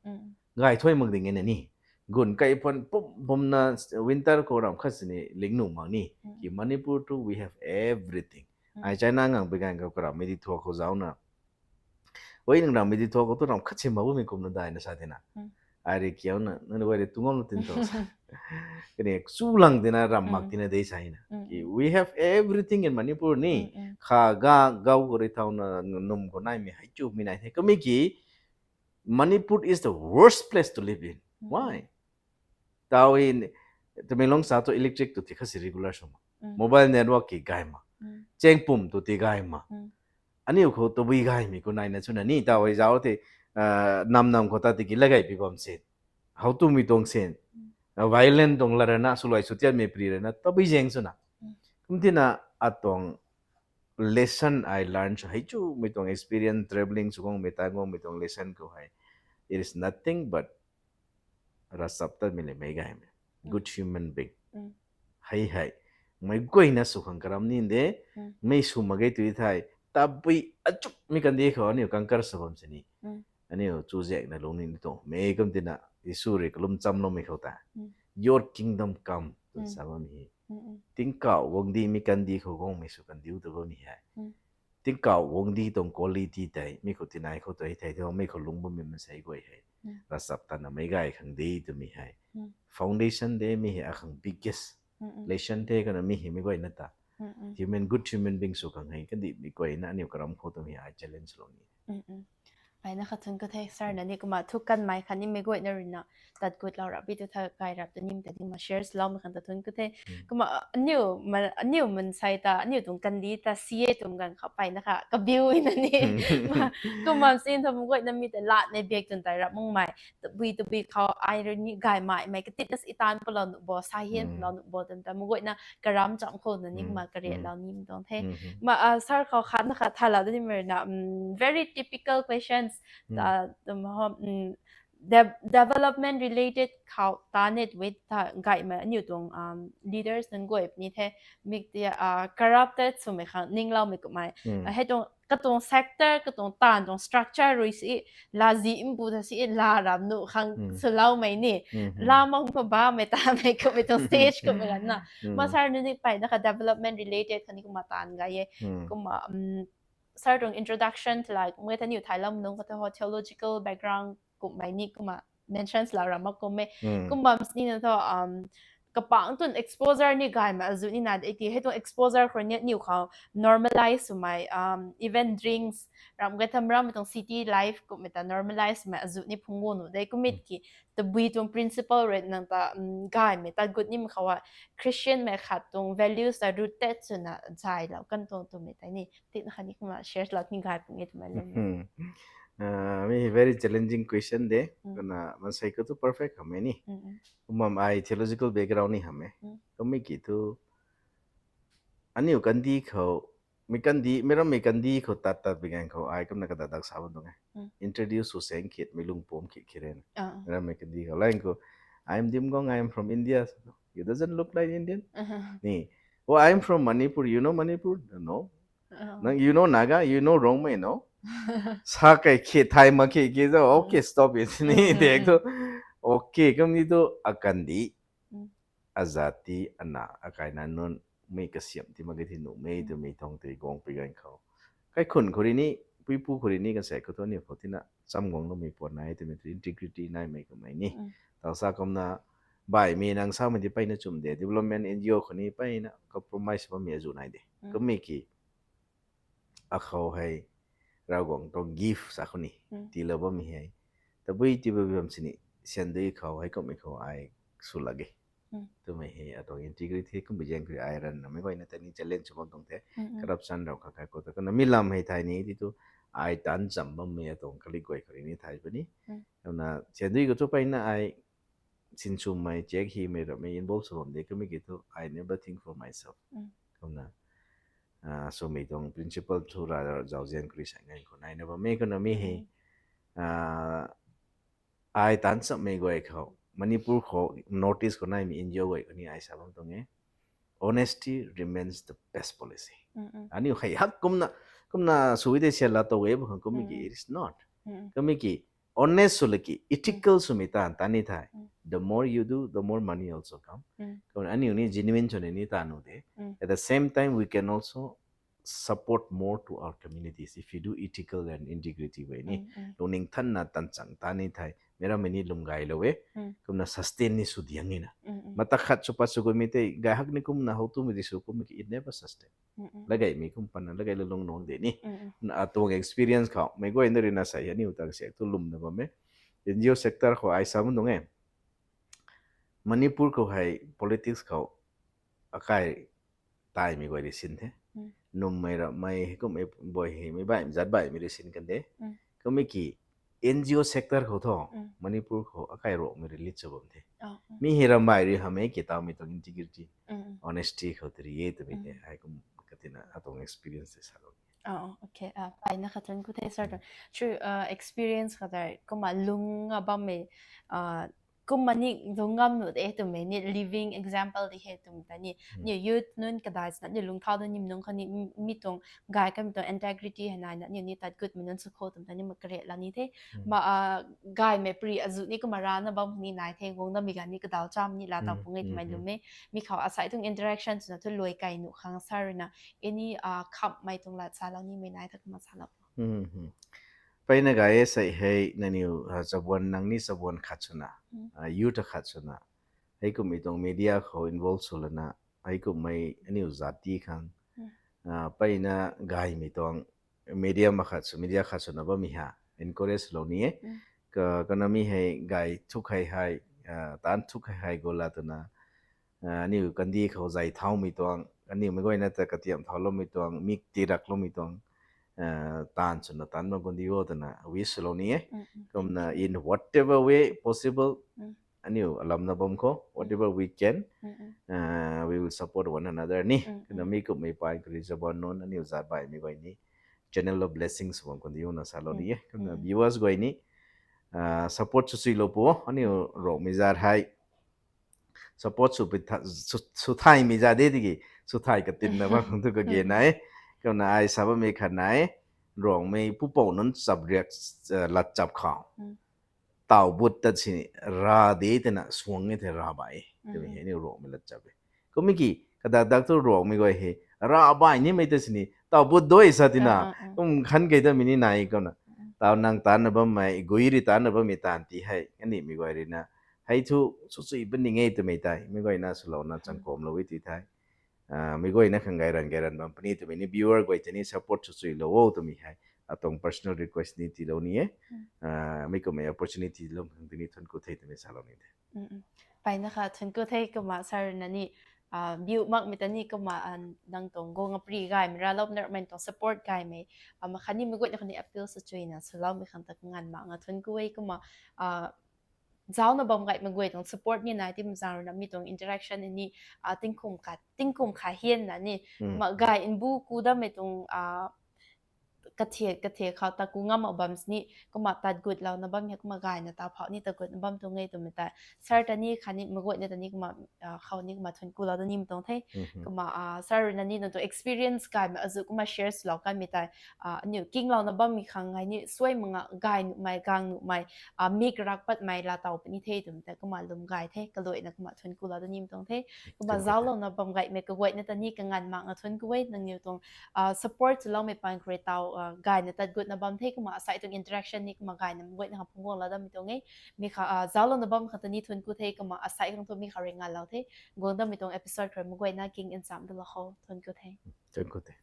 Gay thuai mak ding e na ni. Gun kai phuan pum pumna winter khou ramh khat sini ling nuh mak ni. Ki Manipur tu we have everything. Ai China ngang pi ganv khou karamhmei di thuak khou zauna, oi nang ramhmei di thuak khou tu ramh khat si mak bammei kumna daina sa tina. Ai rui kiauna nang rui ai rui tu ngam na tin tu sa, kaniw chu lang tina ramh mak tina dei sa na. Ki we have everything in Manipur ni. Kha ga gau khou rui thauna num khou naimei hei chumei nai the. Kami ki Manipur is the worst place to live in. Why? Tau hei Tamenglong sa tu electric tu ti khat si regular sw mak. Mobile network ki gay mak. Chengpum tu ti gay mak. Aniu khou tabui gaymei khou naina swna ni tau hei zauc the, nam nam khou ta tiki lagay pi bam sin. How tumei tuang sin, violent tuang la rana swluai sw tiatmei pri rana tabui zaeng swna. Kum tina atuang lesson I learn sw hei chumei tuang experience, travelling sw guangmei, tan guangmei tuang lesson khou hei, it is nothing but ravchaptatmei le meic gaymei, good human being. Hei hei mei guayna sw khang karam ni de, mei sw mak ge tui thei, tabui achuk mi kandih khou aniu conquer sw bam sini. Aniu chuzaenghna lungning ni tuang mei kum tina Jisu rui kalum chamloumei khou ta, Your kingdom come, tw sa bam hi. Tingkauh guangcdic mi kandih khou guangmei sw kandiu tw bam hi hei. Tingkauh guangcdic tuang quality tei mi khou tinai khou tei thei the, mi khou lungc bammei maansei guay hei ravchaptatna meic gay khang de twmei hei foundation de, mi hei akhang biggest lesson the. Kana mi hei mei guayna ta human, good human being sw khang hei kandihmei guayna aniu karam khou twmei hei challenge lou ni. Ai na khat thun ka the, sir na ni kumna thu kanmei khatni meic guayna ruina tat gut lou rap bi tu tha kai rap ta nim ta ding ma shares loumei khang ta thun ka the. Kumna aniu maansei ta aniu tuang kandih ta C A tuang ganv khou peyna kha kabiu na ni. Kumna sin tha meic guayna mi ta latmei bak twn tei rap makmei tabui tabui khou ai rui ni gaymei mei katitna i taanv palou nuh bo, sa hian palou nuh bo twmei ta meic guayna karam cham khou na ni kumna kariatlou nim tuang the. Ma sir khou khatna khat thalou da nimei ruina very typical questions, development related khou tan it with gaymei aniu tuang leaders nunc guay puni the, mik ti corrupted swmei khang ningloumei kummei, hei tuang katuang sector katuang taanv tuang structure rui si lazi mbu ta si la ram nuh khang swloumei ni, la mak ma bammei tamei kummei tuang stage kummei ganv na. Ma sir nunc ni peyna kha development related khatni kumna taanv gay e. Kumna sir tuang introduction thalai kummei ta niw thailou nunc kata ho theological background kummei ni kumna mentions lou ra mak kum e. Kum bam sini na thu kapang tun exposure ni gaymei azuh ni na de ti, hei tuang exposure khou ni aniu khou normalize swmei, even drinks, ram gay tham rammei tuang city life kummei ta normalize swmei azuh ni phungc gu nuh de. Kummei ki tabui tuang principle rui nang ta gaymei tat gut nimei khou a Christian mei khat tuang values ta rooted swna zaylou kan tuang twmei tei ni tina khatni kumna share lou ni gay pung e twmei lou. Mi very challenging question de. Kana maansei khou thu perfect hamhmei ni. Kumna ai theological background ni hamh e. Kummei ki thu aniu kandih khou, mei kandih, mei rammei kandih khou tat tat bi ganv khou ai kumna kadat dak sa bam tuang e. Introduce sw seng khit mei lungpum khit khit rena, mei rammei kandih khou lang khou, I am Dimgong, I am from India. You doesn't look like Indian. Ni, Oh, I am from Manipur. You know Manipur? No. You know Naga? You know Rongmei? No. Sa kei khit thay mak khit ki thu okay, stop it ni dek thu, okay kum ni thu akandih, azati, ana, akaina nunc mei kasiam ti mak ki thi nuhmei twmei tuang tei guang pi ganv khou, kaikhun khou rui ni, puipu khou rui ni, kansei khou thu aniu khou tina cham guangloumei puan nai twmei tu integrity naimei kummei ni. Tau sa kumna baihmei nang samei ti peyna chum de, development N G O khou ni peyna compromise bammei azuh nai de. Kummei ki akhou hei Ravguangc tuang gift sa khou ni tiilou bammei hei tabui tii bam sini siandui khou hei kummei khou ai sw lak e twmei hei atuang integrity kumbei zaeng khou ai ranna mei guayna ta ni challenge sw bam tuang the. Corruption rau kha kai khou ta kumna mi lam hei thai ni ti tu ai taanv cham bammei atuang kalik guay khou rui ni thai puni. Kumna siandui khou thu peyna ai sinswmei, check himei, rammei involve sw bam de, kummei ki thu I never think for myself. Kumna swmei tuang principle thu ra zauzian khou rui sa ngan khou naina bammei kumna mi hei ai taanv chammei guay khou, Manipur khou, North East khou naimei N G O guay khou ni ai sa bam tuang e, honesty remains the best policy. Aniu hei hak kumna, kumna sui de sian la tou e bu khang kummei ki, it is not. Kummei ki honest sw laki, ethical swmei taanv tat ni thai, the more you do, the more money also come. Kumna aniu ni genuine swna ni taanv nuh de. At the same time, we can also support more to our communities if you do ethical and integrity way ni. Lungning thanna tanchang tat ni thai, mei rammei ni lwm gaylou e. Kumna sustain ni sw diang nina. Mata khat sw pat sw guymei tei gay hak ni kumna how twmei di sw kummei ki, it never sustain. Lagaymei kum patna lagay lung nuang de ni. Na atuang experience khou mei guayna rui na sa hei aniu ta kasiak thu lwmna bam e. N G O sector khou ai sa bam tuang e. Manipur khou hei politics khou akai taimei guay rui sin the. Nummei rammei hei kummei boi hei mei baihmei zat baihmei rui sin kan de. Kummei ki N G O sector khou thu Manipur khou akai ruakmei rui lead sw bam the. Mi hei rambai rui hamhmei ki taumei tuang integrity, honesty khou tei rui e twmei the. Ai kum katina atuang experience tei salou. Paina khat thun ku the sir, true experience khat tei kumna lung a bammei kumna ni lungc ngam nu de twmei ni living example di he twmei ta ni. Aniu youth nunc kadai swna aniu lungthau da nim nunc khou ni mi tuang gay kamei tuang integrity hei naina aniu ni tat gutmei nunc sw khou twmei ta ni ma kare la ni the. Ma gaymei pri azuh ni kumna rana bam ni nai the, guang damei ga ni kadaw cham ni la taw pung e twmei lwm e. Mi khou asai tuang interaction swna thu luai kai nuh khang sa ruina any khammei tuang lat salou nimei nai tha kumna salou. Mpeyna gay e sei hei nangniw chabuan nang ni chabuan khat swna, youth khat swna, heikumhmei tuang media khou involve sw lana, heikumhmei aniu zat ti khang mpeyna gaymei tuang media makhat sw, media khat swna bammei ha encourage lou ni e. Ka, kanamei hei gay thuk hei hei, taanc thuk hei hei gola twna, aniu kandih khou zay thaumei tuang, aniu mei guayna ta katiam thauloumei tuang, mik tirakloumei tuang, taanv swna taanc bam kundi o twna wish lou ni e. Kumna in whatever way possible, aniu alamna bam khou whatever we can, we will support one another ni. Kumna mi kumhmei pai kuri chabuan nunc aniu zat baihmei guay ni channel of blessings bam kundi o na salou ni e. Kumna viewers guay ni support sw chuilou pu, aniu Ruangmei zat hei support sw thaymei zat de tiki, sw thay katinna bam khang thu kage nai. Kumna ai sa bammei khat nai, Ruangmei pupouc nunc chapriak latchap khou, taw but tat sini ra de twna suang e the, ra bai e twmei hei aniu Ruangmei latchap e. Kummei ki kadak dak thu Ruangmei guay hei ra bai nimei ta sini taw but doi sa tina, kum khan kei tamei ni nai kumna, taw nang taanna bammei, gui ri taanna bammei taanv ti hei animei guay ruina hei thu sw chui puni nge twmei tei mei guayna swlouna changkamlou e ti thei, mei guayna khang gay ran gay ran bam puni twmei ni viewer guay tei ni support sw chuilou o twmei hei atuang personal request ni tiilou ni e. Mi kumhmei opportunity lum khang tini thuanc ku the twmei salou ni the. Mpeyna kha thuanc ku the. Kumna sir na ni view makmei ta ni kumna nang tuang guang apri gaymei raloumei nunc tuang support gaymei, makhat ni mei guayna kha ni appeal sw chuina swloumei khang ta kanganv mak nga thuanc ku e. Kumna zauna bam gaymei guay tuang support ni nai ti mazang ruina mi tuang interaction ni tingkum khat, tingkum khat hianna ni, kumna gay nbu ku dammei tuang kathe, kathe khou ta ku ngam mak bam sini, kumna tat gutlouna bam hei kumna gayna ta phau ni tat gutna bam tuang e twmei tei sir ta ni khatni mei guayna ta ni kumna khou ni kumna thuanc kulou da nimei tuang the. Kumna sir na ni nang tuang experience gaymei azuh kumna share swlou kanmei tei aniu kinglouna bammei khang ngai ni suai mak nga gay nuhmei, gang nuhmei, mik rak patmei laa taw puni the twmei tei kumna lwm gay the, kaluaina kumna thuanc kulou da nimei tuang the. Kumna zauclouna bam gaymei kaguayna ta ni kanganv mak nga thuanc ku e. Nangniw tuang support swloumei paan khou rui taw gayna tat gutna bam the. Kumna asai tuang interaction ni kumna gayna mei guayna khang phungc guanglou damei tuang e. Mi kha zauclouna bam khang ta ni thuanc ku the. Kumna asai khang thu mi khou rui nganvlou the. Guang dammei tuang episode khou rui mei guayna king ncham dalou khou thuanc ku the. Thuanc ku the.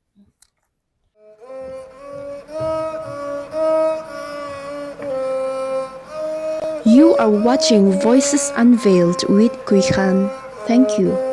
You are watching Voices Unveiled with Kuikhan. Thank you.